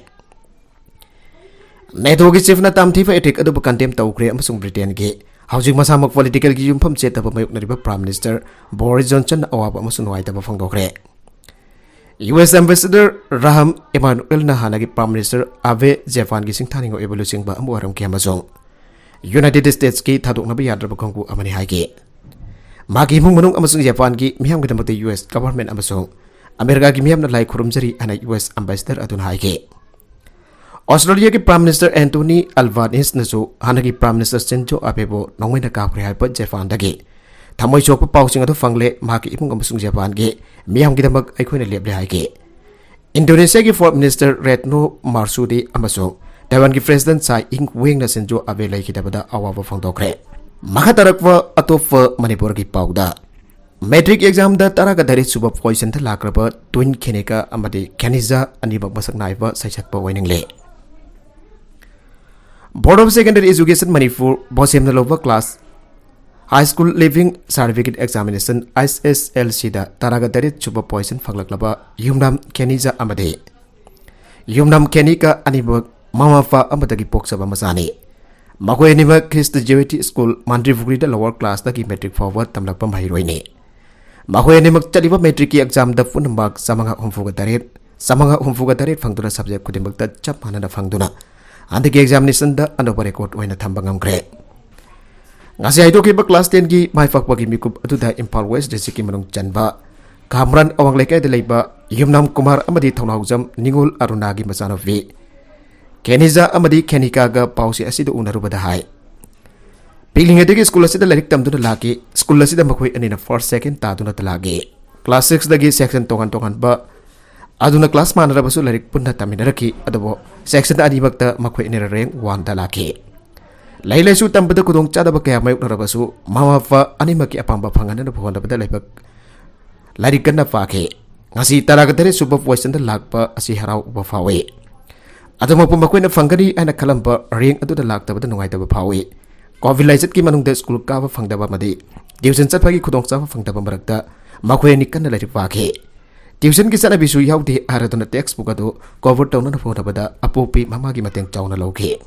ꯅꯦꯇꯣꯒꯤ ꯆꯤꯐꯅ ꯇꯝꯊꯤꯕ ꯑꯦꯇꯦꯛ ꯑꯗꯨꯕꯨ ꯀꯟꯗꯦꯝ ꯇꯧꯈ꯭ꯔꯦ ꯑꯃꯁꯨꯡ ꯕ꯭ꯔꯤꯇꯦꯟꯒꯤ ꯍꯧꯖꯤꯛ ꯃꯁꯥꯃꯛ ꯄꯣꯂꯤꯇꯤꯀꯦꯜꯒꯤ ꯌꯨꯝꯐꯝ ꯆꯦꯠꯇꯕ ꯃꯥꯌꯣꯛꯅꯔꯤꯕ ꯄ꯭ꯔꯥꯏꯝ ꯃꯤꯅꯤꯁꯇꯔ ꯕꯣꯔꯤꯁ ꯖꯣꯟꯁꯟꯅ ꯑꯋꯥꯕ ꯑꯃꯁꯨꯡ ꯅꯨꯡꯉꯥꯏꯇꯕ ꯐꯣꯡꯗꯣꯛꯈ꯭ꯔꯦ꯫ ꯌꯨ ꯑꯦꯁ ꯑꯦꯝꯕꯦꯁꯦꯗꯔ ꯔꯥꯍꯝ ꯏꯃꯥꯅꯨꯑꯦꯜꯅ ꯍꯥꯟꯅꯒꯤ ꯄ꯭ꯔꯥꯏꯝ ꯃꯤꯅꯤꯁꯇꯔ ꯑꯥꯕꯦ ꯖꯄꯥꯟꯒꯤ ꯁꯤꯡꯊꯥꯅꯤꯡ ꯑꯣꯏꯕ ꯂꯨꯆꯤꯡꯕ ꯑꯃ ꯑꯣꯏꯔꯝꯈꯤ ꯑꯃꯁꯨꯡ ꯌꯨꯅꯥꯏꯇꯦꯗ ꯁ꯭ꯇꯦꯠꯁꯀꯤ ꯊꯥꯗꯣꯛꯅꯕ ꯌꯥꯗ꯭ꯔꯕ ꯀꯥꯡꯕꯨ ꯑꯃꯅꯤ ꯍꯥꯏꯈꯤ꯫ ꯃꯍꯥꯛꯀꯤ ꯏꯃꯨꯡ ꯃꯅꯨꯡ ꯑꯃꯁꯨꯡ ꯖꯄꯥꯟꯒꯤ ꯃꯤꯌꯥꯝꯒꯤꯗꯃꯛꯇ ꯌꯨ ꯑꯦꯁ ꯒꯚꯔꯟꯃꯦꯟꯠ ꯑꯃꯁꯨꯡ ꯑꯃꯦꯔꯤꯀꯥꯒꯤ ꯃꯤꯌꯥꯝꯅ ꯂꯥꯏ ꯈꯨꯔꯨꯝꯖꯔꯤ ꯍꯥꯏꯅ ꯌꯨ ꯑꯦꯁ ꯑꯦꯝꯕꯦꯁꯦꯗꯔ ꯑꯗꯨꯅ ꯍꯥꯏꯈꯤ꯫ ꯑꯣꯁꯇ꯭ꯔꯦꯂꯤꯌꯥꯒꯤ ꯄ꯭ꯔꯥꯏꯝ ꯃꯤꯅꯤꯁꯇꯔ ꯑꯦꯟꯊꯣꯅꯤ ꯑꯜꯕꯥꯅꯤꯁꯅꯁꯨ ꯍꯥꯟꯅꯒꯤ ꯄ꯭ꯔꯥꯏꯝ ꯃꯤꯅꯤꯁꯇꯔ ꯁꯤꯟꯖꯣ ꯑꯕꯦꯕꯨ ꯅꯣꯡꯃꯩꯅ ꯀꯥꯞꯈ꯭ꯔꯦ ꯍꯥꯏꯕ ꯖꯄꯥꯟꯗꯒꯤ ꯊꯃꯣꯏ ꯁꯣꯛꯄ ꯄꯥꯎꯁꯤꯡ ꯑꯗꯨ ꯐꯪꯂꯦ, ꯃꯍꯥꯛꯀꯤ ꯏꯃꯨꯡ ꯑꯃꯁꯨꯡ ꯖꯄꯥꯟꯒꯤ ꯃꯤꯌꯥꯝꯒꯤꯗꯃꯛ ꯑꯩꯈꯣꯏꯅ ꯂꯦꯞꯂꯦ ꯍꯥꯏꯈꯤ꯫ ꯏꯟꯗꯣꯅꯦꯁꯤꯌꯥꯒꯤ ꯐꯣꯔꯦꯟ ꯃꯤꯅꯤꯁꯇꯔ ꯔꯦꯠꯅꯣ ꯃꯥꯔꯁꯨꯗꯤ ꯑꯃꯁꯨꯡ ꯇꯥꯏꯋꯥꯟꯒꯤ ꯄ꯭ꯔꯦꯁꯤꯗꯦꯟꯠ ꯁꯥꯏ ꯏꯪ ꯋꯦꯡꯅ ꯁꯤꯟꯖꯣ ꯑꯕꯦ ꯂꯩꯈꯤꯗꯕꯗ ꯑꯋꯥꯕ ꯐꯣꯡꯗꯣꯛꯈ꯭ꯔꯦ꯫ ꯃꯈꯥ ꯇꯥꯔꯛꯄ ꯑꯇꯣꯞꯄ ꯃꯅꯤꯄꯨꯔꯒꯤ ꯄꯥꯎꯗ, ꯃꯦꯇ꯭ꯔꯤꯛ ꯑꯦꯛꯖꯥꯝꯗ ꯇꯔꯥꯒ ꯇꯔꯦꯠ ꯁꯨꯕ ꯄꯣꯖꯤꯁꯟꯗ ꯂꯥꯛꯈ꯭ꯔꯕ ꯇ꯭ꯋꯤꯟ ꯈꯦꯅꯤꯀꯥ ꯑꯃꯗꯤ ꯈꯦꯅꯤꯖꯥ ꯑꯅꯤꯃꯛ ꯃꯁꯛ ꯅꯥꯏꯕ ꯁꯩꯁꯛꯄ ꯑꯣꯏꯅꯤꯡꯂꯦ꯫ Board of secondary education Manipur, ꯕꯣꯁꯦꯝꯅ ꯂꯧꯕ class high school leaving certificate examination, I S L ꯁꯤꯗ ꯇꯔꯥꯒ ꯇꯔꯦꯠ ꯁꯨꯕ ꯄꯣꯖꯤꯁꯟ ꯐꯪꯂꯛꯂꯕ ꯌꯨꯝꯅꯥꯝ ꯈꯦꯅꯤꯖꯥ ꯑꯃꯗꯤ ꯌꯨꯝꯅꯥꯝ ꯈꯦꯅꯤꯀꯥ ꯑꯅꯤꯃꯛ ꯃꯃꯥ ꯃꯄꯥ ꯑꯃꯗꯒꯤ ꯄꯣꯛꯆꯕ ꯃꯆꯥꯅꯤ꯫ ꯃꯈꯣꯏ ꯑꯅꯤꯃꯛ ꯈ꯭ꯔꯤꯁꯇ ꯖꯦꯋꯤꯇꯤ ꯁ꯭ꯀꯨꯜ, ꯃꯥꯟꯗ꯭ꯔꯤꯄꯨꯈ꯭ꯔꯤꯗ ꯂꯣꯋꯔ ꯀ꯭ꯂꯥꯁꯇꯒꯤ ꯃꯦꯇ꯭ꯔꯤꯛ ꯐꯥꯎꯕ ꯇꯝꯂꯛꯄ ꯃꯍꯩꯔꯣꯏꯅꯤ꯫ ꯃꯈꯣꯏ ꯑꯅꯤꯃꯛ ꯆꯠꯂꯤꯕ ꯃꯦꯇ꯭ꯔꯤꯛꯀꯤ ꯑꯦꯛꯖꯥꯝꯗ ꯄꯨꯟꯅ ꯃꯥꯔꯛ ꯆꯥꯝꯃꯉꯥ ꯍꯨꯝꯐꯨꯒ ꯇꯔꯦꯠ, ꯆꯥꯝꯃꯉꯥ ꯍꯨꯝꯐꯨꯒ ꯇꯔꯦꯠ ꯐꯪꯗꯨꯅ ꯁꯕꯖꯦꯛ ꯈꯨꯗꯤꯡꯃꯛꯇ ꯆꯞ ꯃꯥꯟꯅꯅ ꯐꯪꯗꯨꯅ ꯍꯟꯗꯛꯀꯤ ꯑꯦꯛꯖꯥꯃꯤꯅꯦꯁꯟꯗ ꯑꯅꯧꯕ ꯔꯦꯀꯣꯔꯗ ꯑꯣꯏꯅ ꯊꯝꯕ ꯉꯝꯈ꯭ꯔꯦ꯫ ꯉꯁꯤ ꯍꯥꯏꯗꯣꯛꯈꯤꯕ ꯀ꯭ꯂꯥꯁ ꯇꯦꯟꯒꯤ ꯃꯥꯏ ꯄꯥꯛꯄꯒꯤ ꯃꯤꯀꯨꯞ ꯑꯗꯨꯗ ꯏꯝꯐꯥꯜ ꯋꯦꯁ ꯗꯤꯁꯇ꯭ꯔꯤꯛꯀꯤ ꯃꯅꯨꯡ ꯆꯟꯕ ꯀꯥꯝꯔꯥꯟ ꯑꯋꯥꯡ ꯂꯩꯀꯥꯏꯗ ꯂꯩꯕ ꯌꯨꯝꯅꯥꯝ ꯀꯨꯃꯥꯔ ꯑꯃꯗꯤ ꯊꯧꯅꯥꯎꯖꯝ ꯅꯤꯉꯣꯜ ꯑꯔꯨꯅꯥꯒꯤ ꯃꯆꯥꯅꯨꯄꯤ ꯀꯦꯅꯤꯖꯥ ꯑꯃꯗꯤ ꯈꯦꯅꯤꯀꯥꯒ ꯄꯥꯎꯆꯦ ꯑꯁꯤꯗ ꯎꯅꯔꯨꯕꯗ ꯍꯥꯏ꯫ ꯄꯤꯛꯂꯤꯉꯩꯗꯒꯤ ꯁ꯭ꯀꯨꯜ ꯑꯁꯤꯗ ꯂꯥꯏꯔꯤꯛ ꯇꯝꯗꯨꯅ ꯂꯥꯛꯈꯤ꯫ ꯁ꯭ꯀꯨꯜ ꯑꯁꯤꯗ ꯃꯈꯣꯏ ꯑꯅꯤꯅ ꯐꯥꯔꯁ, ꯁꯦꯀꯦꯟ ꯇꯥꯗꯨꯅ ꯂꯥꯛꯈꯤ꯫ ꯀ꯭ꯂꯥꯁ ꯁꯤꯛꯁꯇꯒꯤ ꯁꯦꯛꯁꯟ ꯇꯣꯉꯥꯟ ꯇꯣꯉꯥꯟꯕ ꯑꯗꯨꯅ ꯀ꯭ꯂꯥꯁ ꯃꯥꯟꯅꯔꯕꯁꯨ ꯂꯥꯏꯔꯤꯛ ꯄꯨꯟꯅ ꯇꯝꯃꯤꯟꯅꯔꯛꯈꯤ, ꯑꯗꯨꯕꯨ ꯁꯦꯛꯁꯟ ꯑꯅꯤꯃꯛꯇ ꯃꯈꯣꯏ ꯑꯅꯤꯅ ꯔꯦꯡꯛ ꯋꯥꯟꯗ ꯂꯥꯛꯈꯤ꯫ ꯂꯥꯏꯔꯤꯛ ꯂꯥꯏꯁꯨ ꯇꯝꯕꯗ ꯈꯨꯗꯣꯡꯆꯥꯗꯕ ꯀꯌꯥ ꯃꯥꯌꯣꯛꯅꯔꯕꯁꯨ ꯃꯃꯥ ꯃꯄꯥ ꯑꯅꯤꯃꯛꯀꯤ ꯑꯄꯥꯝꯕ ꯐꯪꯍꯟꯅꯕ ꯍꯣꯠꯅꯕꯗ ꯂꯥꯏꯕꯛ ꯂꯥꯏꯔꯤꯛ ꯀꯟꯅ ꯄꯥꯈꯤ꯫ ꯉꯁꯤ ꯇꯔꯥꯒ ꯇꯔꯦꯠ ꯁꯨꯕ ꯄꯣꯖꯤꯁꯟꯗ ꯂꯥꯛꯄ ꯑꯁꯤ ꯍꯔꯥꯎꯕ ꯐꯥꯎꯏ꯫ ꯑꯗꯨꯃꯛꯄꯨ ꯃꯈꯣꯏꯅ ꯐꯪꯒꯅꯤ ꯍꯥꯏꯅ ꯈꯜꯂꯝꯕ ꯔꯦꯡꯛ ꯑꯗꯨꯗ ꯂꯥꯛꯇꯕꯗ ꯅꯨꯡꯉꯥꯏꯇꯕ ꯐꯥꯎꯏ꯫ ꯀꯣꯚꯤꯗ ꯂꯥꯏꯆꯠꯀꯤ ꯃꯅꯨꯡꯗ ꯁ꯭ꯀꯨꯜ ꯀꯥꯕ ꯐꯪꯗꯕ ꯑꯃꯗꯤ ꯇ꯭ꯌꯨꯁꯟ ꯆꯠꯄꯒꯤ ꯈꯨꯗꯣꯡꯆꯥꯕ ꯐꯪꯗꯕ ꯃꯔꯛꯇ ꯃꯈꯣꯏ ꯑꯅꯤ ꯀꯟꯅ ꯂꯥꯏꯔꯤꯛ ꯄꯥꯈꯤ꯫ ꯇ꯭ꯌꯨꯁꯟꯒꯤ ꯆꯠꯅꯕꯤꯁꯨ ꯌꯥꯎꯗꯦ ꯍꯥꯏꯔꯗꯨꯅ ꯇꯦꯛꯁ ꯕꯨꯛ ꯑꯗꯨ ꯀꯣꯚꯔ ꯇꯧꯅꯅꯕ ꯍꯣꯠꯅꯕꯗ ꯑꯄꯣꯛꯄꯤ ꯃꯃꯥꯒꯤ ꯃꯇꯦꯡ ꯆꯥꯎꯅ ꯂꯧꯈꯤ꯫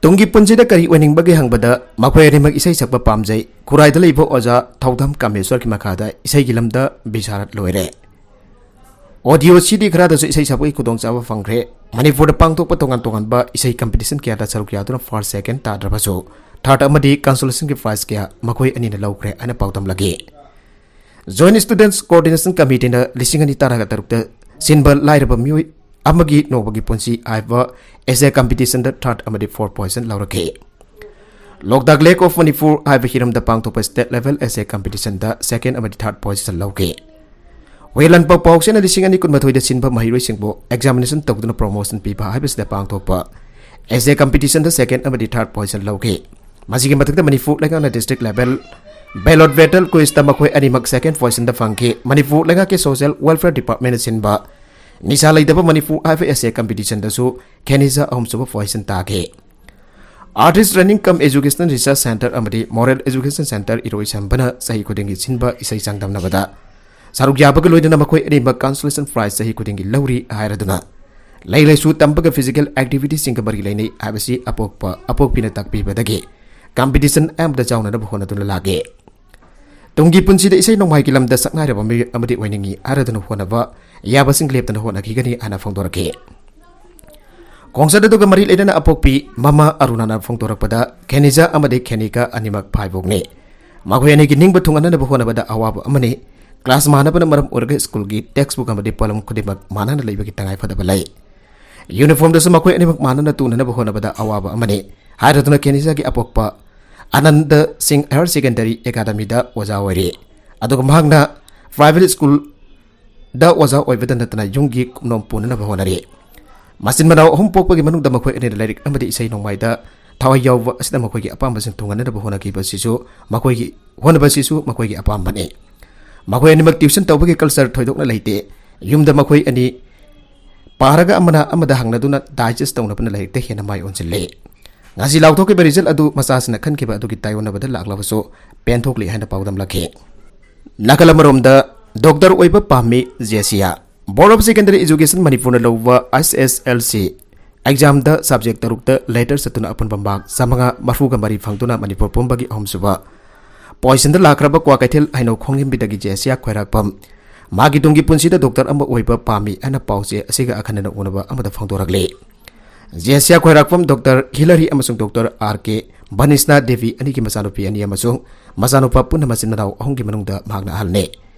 ꯇꯨꯡꯒꯤ ꯄꯨꯟꯁꯤꯗ ꯀꯔꯤ ꯑꯣꯏꯅꯤꯡꯕꯒꯦ ꯍꯪꯕꯗ ꯃꯈꯣꯏ ꯑꯅꯤꯃꯛ ꯏꯁꯩ ꯁꯛꯄ ꯄꯥꯝꯖꯩ꯫ ꯈꯨꯔꯥꯏꯗ ꯂꯩꯕ ꯑꯣꯖꯥ ꯊꯧꯗꯝ ꯀꯥꯃꯦꯁꯣꯔꯒꯤ ꯃꯈꯥꯗ ꯏꯁꯩꯒꯤ ꯂꯝꯗ ꯕꯤꯁꯥꯔꯠ ꯂꯣꯏꯔꯦ꯫ ꯑꯣꯗꯤꯑꯣ ꯁꯤꯗꯤ ꯈꯔꯗꯁꯨ ꯏꯁꯩ ꯁꯛꯄꯒꯤ ꯈꯨꯗꯣꯡꯆꯥꯕ ꯐꯪꯈ꯭ꯔꯦ꯫ ꯃꯅꯤꯄꯨꯔꯗ ꯄꯥꯡꯊꯣꯛꯄ ꯇꯣꯉꯥꯟ ꯇꯣꯉꯥꯟꯕ ꯏꯁꯩ ꯀꯝꯄꯤꯇꯤꯁꯟ ꯀꯌꯥꯗ ꯁꯔꯨꯛ ꯌꯥꯗꯨꯅ ꯐꯥꯔꯁ, ꯁꯦꯀꯦꯟ ꯇꯥꯗ꯭ꯔꯕꯁꯨ, ꯊꯥꯔꯠ ꯑꯃꯗꯤ ꯀꯟꯁꯣꯂꯦꯁꯟꯒꯤ ꯄ꯭ꯔꯥꯏꯖ ꯀꯌꯥ ꯃꯈꯣꯏ ꯑꯅꯤꯅ ꯂꯧꯈ꯭ꯔꯦ ꯍꯥꯏꯅ ꯄꯥꯎꯗꯝꯂꯛꯏ꯫ ꯖꯣꯏꯟꯠ ꯁ꯭ꯇꯨꯗꯦꯟꯠꯁ ꯀꯣꯑꯣꯔꯗꯤꯅꯦꯁꯟ ꯀꯃꯤꯇꯤꯅ ꯂꯤꯁꯤꯡ ꯑꯅꯤ ꯇꯔꯥꯒ ꯇꯔꯨꯛꯇ ꯁꯤꯟꯕ ꯂꯥꯏꯔꯕ ꯃꯤꯑꯣꯏ ꯑꯃꯒꯤ ꯅꯣꯡꯃꯒꯤ ꯄꯨꯟꯁꯤ ꯍꯥꯏꯕ ꯑꯦꯁꯦ ꯀꯝꯄꯤꯇꯤꯁꯟꯗ ꯊꯥꯔꯠ ꯑꯃꯗꯤ ꯐꯣꯔꯠ ꯄꯣꯖꯤꯁꯟ ꯂꯧꯔꯛꯈꯤ꯫ ꯂꯣꯛꯇꯥꯛ ꯂꯦꯛ ꯑꯣꯐ ꯃꯅꯤꯄꯨꯔ ꯍꯥꯏꯕ ꯍꯤꯔꯝꯗ ꯄꯥꯡꯊꯣꯛꯄ ꯁ꯭ꯇꯦꯠ ꯂꯦꯚꯦꯜ ꯑꯦꯁꯦ ꯀꯝꯄꯤꯇꯤꯁꯟꯗ ꯁꯦꯀꯦꯟ ꯑꯃꯗꯤ ꯊꯥꯔꯠ ꯄꯣꯖꯤꯁꯟ ꯂꯧꯈꯤ꯫ ꯋꯦꯂꯟꯄ ꯄꯥꯎꯁꯦꯅ ꯂꯤꯁꯤꯡ ꯑꯅꯤ ꯀꯨꯟꯃꯥꯊꯣꯏꯗ ꯁꯤꯟꯕ ꯃꯍꯩꯔꯣꯏꯁꯤꯡꯕꯨ ꯑꯦꯛꯖꯥꯃꯤꯅꯦꯁꯟ ꯇꯧꯗꯨꯅ ꯄ꯭ꯔꯣꯃꯣꯁꯟ ꯄꯤꯕ ꯍꯥꯏꯕꯁꯤꯗ ꯄꯥꯡꯊꯣꯛꯄ ꯑꯦꯁꯦ ꯀꯝꯄꯤꯇꯤꯁꯟꯗ ꯁꯦꯀꯦꯟ ꯑꯃꯗꯤ ꯊꯥꯔꯠ ꯄꯣꯖꯤꯁꯟ ꯂꯧꯈꯤ꯫ ꯃꯁꯤꯒꯤ ꯃꯊꯛꯇ ꯃꯅꯤꯄꯨꯔ ꯂꯩꯉꯥꯛꯅ ꯗꯤꯁꯇ꯭ꯔꯤꯛ ꯂꯦꯚꯦꯜ ꯕꯦꯂꯣꯠ ꯕꯦꯇꯜ ꯀ꯭ꯋꯤꯖꯇ ꯃꯈꯣꯏ ꯑꯅꯤꯃꯛ ꯁꯦꯀꯦꯟ ꯄꯣꯖꯤꯁꯟꯗ ꯐꯪꯈꯤ꯫ ꯃꯅꯤꯄꯨꯔ ꯂꯩꯉꯥꯛꯀꯤ ꯁꯣꯁꯤꯌꯦꯜ ꯋꯦꯜꯐꯤꯌꯔ ꯗꯤꯄꯥꯔꯠꯃꯦꯟꯅ ꯁꯤꯟꯕ ꯅꯤꯁꯥ ꯂꯩꯇꯕ ꯃꯅꯤꯄꯨꯔ ꯍꯥꯏꯕ ꯑꯦꯁꯦ ꯀꯝꯄꯤꯇꯤꯁꯟꯗꯁꯨ ꯈꯦꯅꯤꯖꯥ ꯑꯍꯨꯝꯁꯨꯕ ꯄꯣꯖꯤꯁꯟ ꯇꯥꯈꯤ꯫ ꯑꯥꯔꯇꯤꯁ ꯇ꯭ꯔꯦꯅꯤꯡ ꯀꯝ ꯑꯦꯖꯨꯀꯦꯁꯅꯦꯜ ꯔꯤꯁꯔꯆ ꯁꯦꯟꯇꯔ ꯑꯃꯗꯤ ꯃꯣꯔꯦꯜ ꯑꯦꯖꯨꯀꯦꯁꯟ ꯁꯦꯟꯇꯔ ꯏꯔꯣꯏꯁꯦꯝꯕꯅ ꯆꯍꯤ ꯈꯨꯗꯤꯡꯒꯤ ꯁꯤꯟꯕ ꯏꯁꯩ ꯆꯥꯡꯗꯝꯅꯕꯗ ꯁꯔꯨꯛ ꯌꯥꯕꯒ ꯂꯣꯏꯅꯅ ꯃꯈꯣꯏ ꯑꯅꯤꯃꯛ ꯀꯟꯁꯣꯂꯦꯁꯟ ꯄ꯭ꯔꯥꯏꯖ ꯆꯍꯤ ꯈꯨꯗꯤꯡꯒꯤ ꯂꯧꯔꯤ ꯍꯥꯏꯔꯗꯨꯅ ꯂꯥꯏꯔꯤꯛ ꯂꯥꯏꯁꯨ ꯇꯝꯕꯒ ꯐꯤꯖꯤꯀꯦꯜ ꯑꯦꯛꯇꯤꯚꯤꯇꯤꯁꯤꯡꯒ ꯃꯔꯤ ꯂꯩꯅꯩ ꯍꯥꯏꯕꯁꯤ ꯑꯄꯣꯛꯄ ꯑꯄꯣꯛꯄꯤꯅ ꯇꯥꯛꯄꯤꯕꯗꯒꯤ ꯀꯝꯄꯤꯇꯤꯁꯟ ꯑꯃꯗ ꯆꯥꯎꯅꯅꯕ ꯍꯣꯠꯅꯗꯨꯅ ꯂꯥꯛꯂꯤ꯫ ꯇꯨꯡꯒꯤ ꯄꯨꯟꯁꯤꯗ ꯏꯁꯩ ꯅꯣꯡꯃꯥꯏꯒꯤ ꯂꯝꯗ ꯁꯛꯅꯥꯏꯔꯕ ꯃꯤꯑꯣꯏ ꯑꯃꯗꯤ ꯑꯣꯏꯅꯤꯡꯏ ꯍꯥꯏꯔꯗꯨꯅ ꯍꯣꯠꯅꯕ ꯌꯥꯕꯁꯤꯡ ꯂꯦꯞꯇꯅ ꯍꯣꯠꯅꯈꯤꯒꯅꯤ ꯍꯥꯏꯅ ꯐꯣꯡꯗꯣꯔꯛꯈꯤ꯫ ꯈꯣꯡꯆꯠ ꯑꯗꯨꯒ ꯃꯔꯤ ꯂꯩꯅꯅ ꯑꯄꯣꯛꯄꯤ ꯃꯃꯥ ꯑꯔꯨꯅꯥꯅ ꯐꯣꯡꯗꯣꯔꯛꯄꯗ, ꯈꯦꯅꯤꯖꯥ ꯑꯃꯗꯤ ꯈꯦꯅꯤꯀꯥ ꯑꯅꯤꯃꯛ ꯐꯥꯏꯕꯣꯛꯅꯤ꯫ ꯃꯈꯣꯏ ꯑꯅꯤꯒꯤ ꯅꯤꯡꯕ ꯊꯨꯡꯍꯟꯅꯅꯕ ꯍꯣꯠꯅꯕꯗ ꯑꯋꯥꯕ ꯑꯃꯅꯤ꯫ ꯀ꯭ꯂꯥꯁ ꯃꯥꯟꯅꯕꯅ ꯃꯔꯝ ꯑꯣꯏꯔꯒ ꯁ꯭ꯀꯨꯜꯒꯤ ꯇꯦꯛꯁꯕꯨꯛ ꯑꯃꯗꯤ ꯄꯣꯠꯂꯝ ꯈꯨꯗꯤꯡꯃꯛ ꯃꯥꯟꯅꯅ ꯂꯩꯕꯒꯤ ꯇꯉꯥꯏꯐꯗꯕ ꯂꯩ꯫ ꯌꯨꯅꯤꯐꯣꯔꯝꯗꯁꯨ ꯃꯈꯣꯏ ꯑꯅꯤꯃꯛ ꯃꯥꯟꯅꯅ ꯇꯨꯅꯅꯕ ꯍꯣꯠꯅꯕꯗ ꯑꯋꯥꯕ ꯑꯃꯅꯤ꯫ ꯍꯥꯏꯔꯗꯨꯅ ꯈꯦꯅꯤꯖꯥꯒꯤ ꯑꯄꯣꯛꯄ ꯑꯅꯟꯗ ꯁꯤꯡ ꯍꯥꯌꯔ ꯁꯦꯀꯦꯟꯗꯔꯤ ꯑꯦꯀꯥꯗꯃꯤꯗ ꯑꯣꯖꯥ ꯑꯣꯏꯔꯤ꯫ ꯑꯗꯨꯒ ꯃꯍꯥꯛꯅ ꯄ꯭ꯔꯥꯏꯚꯦꯠ ꯁ꯭ꯀꯨꯜꯗ ꯑꯣꯖꯥ ꯑꯣꯏꯕꯗ ꯅꯠꯇꯅ ꯌꯨꯝꯒꯤ ꯀꯨꯞꯅꯣꯝ ꯄꯨꯅꯅꯕ ꯍꯣꯠꯅꯔꯤ꯫ ꯃꯆꯤꯟ ꯃꯅꯥꯎ ꯑꯍꯨꯝ ꯄꯣꯛꯄꯒꯤ ꯃꯅꯨꯡꯗ ꯃꯈꯣꯏ ꯑꯅꯤꯅ ꯂꯥꯏꯔꯤꯛ ꯑꯃꯗꯤ ꯏꯁꯩ ꯅꯣꯡꯃꯥꯏꯗ ꯊꯋꯥꯏ ꯌꯥꯎꯕ ꯑꯁꯤꯗ ꯃꯈꯣꯏꯒꯤ ꯑꯄꯥꯝꯕꯁꯤꯡ ꯊꯨꯡꯍꯟꯅꯅꯕ ꯍꯣꯠꯅꯈꯤꯕꯁꯤꯁꯨ ꯃꯈꯣꯏꯒꯤ, ꯍꯣꯠꯅꯕꯁꯤꯁꯨ ꯃꯈꯣꯏꯒꯤ ꯑꯄꯥꯝꯕꯅꯤ꯫ ꯃꯈꯣꯏ ꯑꯅꯤꯃꯛ ꯇ꯭ꯌꯨꯁꯟ ꯇꯧꯕꯒꯤ ꯀꯜꯆꯔ ꯊꯣꯏꯗꯣꯛꯅ ꯂꯩꯇꯦ꯫ ꯌꯨꯝꯗ ꯃꯈꯣꯏ ꯑꯅꯤ ꯄꯥꯔꯒ ꯑꯃꯅ ꯑꯃꯗ ꯍꯪꯅꯗꯨꯅ ꯗꯥꯏꯖꯦꯁ ꯇꯧꯅꯕꯅ ꯂꯥꯏꯔꯤꯛꯇ ꯍꯦꯟꯅ ꯃꯥꯏ ꯑꯣꯟꯁꯤꯜꯂꯤ꯫ ꯉꯁꯤ ꯂꯥꯎꯊꯣꯛꯈꯤꯕ ꯔꯤꯖꯜ ꯑꯗꯨ ꯃꯆꯥꯁꯤꯡꯅ ꯈꯟꯈꯤꯕ ꯑꯗꯨꯒꯤ ꯇꯥꯏꯑꯣꯟꯅꯕꯗ ꯂꯥꯛꯂꯕꯁꯨ ꯄꯦꯟꯊꯣꯛꯂꯤ ꯍꯥꯏꯅ ꯄꯥꯎꯗꯝꯂꯛꯈꯤ꯫ ꯅꯥꯀꯜ ꯑꯃꯔꯣꯝꯗ ꯗꯣꯛꯇꯔ ꯑꯣꯏꯕ ꯄꯥꯝꯃꯤ ꯖꯦꯁꯤꯌꯥ꯫ ꯕꯣꯔꯗ ꯑꯣꯐ ꯁꯦꯀꯦꯟꯗꯔꯤ ꯏꯖꯨꯀꯦꯁꯟ ꯃꯅꯤꯄꯨꯔꯅ ꯂꯧꯕ ꯑꯩꯆ ꯑꯦꯁ ꯑꯦꯜ ꯁꯤ ꯑꯦꯛꯖꯥꯝꯗ ꯁꯕꯖꯦꯛ ꯇꯔꯨꯛꯇ ꯂꯦꯇꯔ ꯆꯠꯇꯨꯅ ꯑꯄꯨꯟꯕ ꯃꯥꯔꯛ ꯆꯥꯃꯉꯥ ꯃꯔꯐꯨꯒ ꯃꯔꯤ ꯐꯪꯗꯨꯅ ꯃꯅꯤꯄꯨꯔ ꯄꯨꯝꯕꯒꯤ ꯑꯍꯨꯝꯁꯨꯕ ꯄꯣꯖꯤꯁꯟꯗ ꯂꯥꯛꯈ꯭ꯔꯕ ꯀ꯭ꯋꯥꯀꯩꯊꯦꯜ ꯍꯩꯅꯧ ꯈꯣꯡꯖꯤꯟꯕꯤꯗꯒꯤ ꯖꯦꯁꯤꯌꯥ ꯈ꯭ꯋꯥꯏꯔꯥꯛꯄꯝ꯫ ꯃꯍꯥꯛꯀꯤ ꯇꯨꯡꯒꯤ ꯄꯨꯟꯁꯤꯗ ꯗꯣꯛꯇꯔ ꯑꯃ ꯑꯣꯏꯕ ꯄꯥꯝꯃꯤ ꯍꯥꯏꯅ ꯄꯥꯎꯆꯦ ꯑꯁꯤꯒ ꯑꯈꯟꯅꯅ ꯎꯅꯕ ꯑꯃꯗ ꯐꯣꯡꯗꯣꯔꯛꯂꯤ꯫ ꯖꯦꯁꯤꯌꯥ ꯈ꯭ꯋꯥꯏꯔꯥꯛꯄꯝ ꯗꯣꯛꯇꯔ ꯍꯤꯂꯥꯔꯤ ꯑꯃꯁꯨꯡ ꯗꯣꯛꯇꯔ ꯑꯥꯔ ꯀꯦ ꯚꯅꯤꯁꯅꯥ ꯗꯦꯕꯤ ꯑꯅꯤꯒꯤ ꯃꯆꯥꯅꯨꯄꯤ ꯑꯅꯤ ꯑꯃꯁꯨꯡ ꯃꯆꯥꯅꯨꯄꯥ ꯄꯨꯟꯅ ꯃꯆꯤꯟ ꯃꯅꯥꯎ ꯑꯍꯨꯝꯒꯤ ꯃꯅꯨꯡꯗ ꯃꯍꯥꯛꯅ ꯑꯍꯜꯅꯤ꯫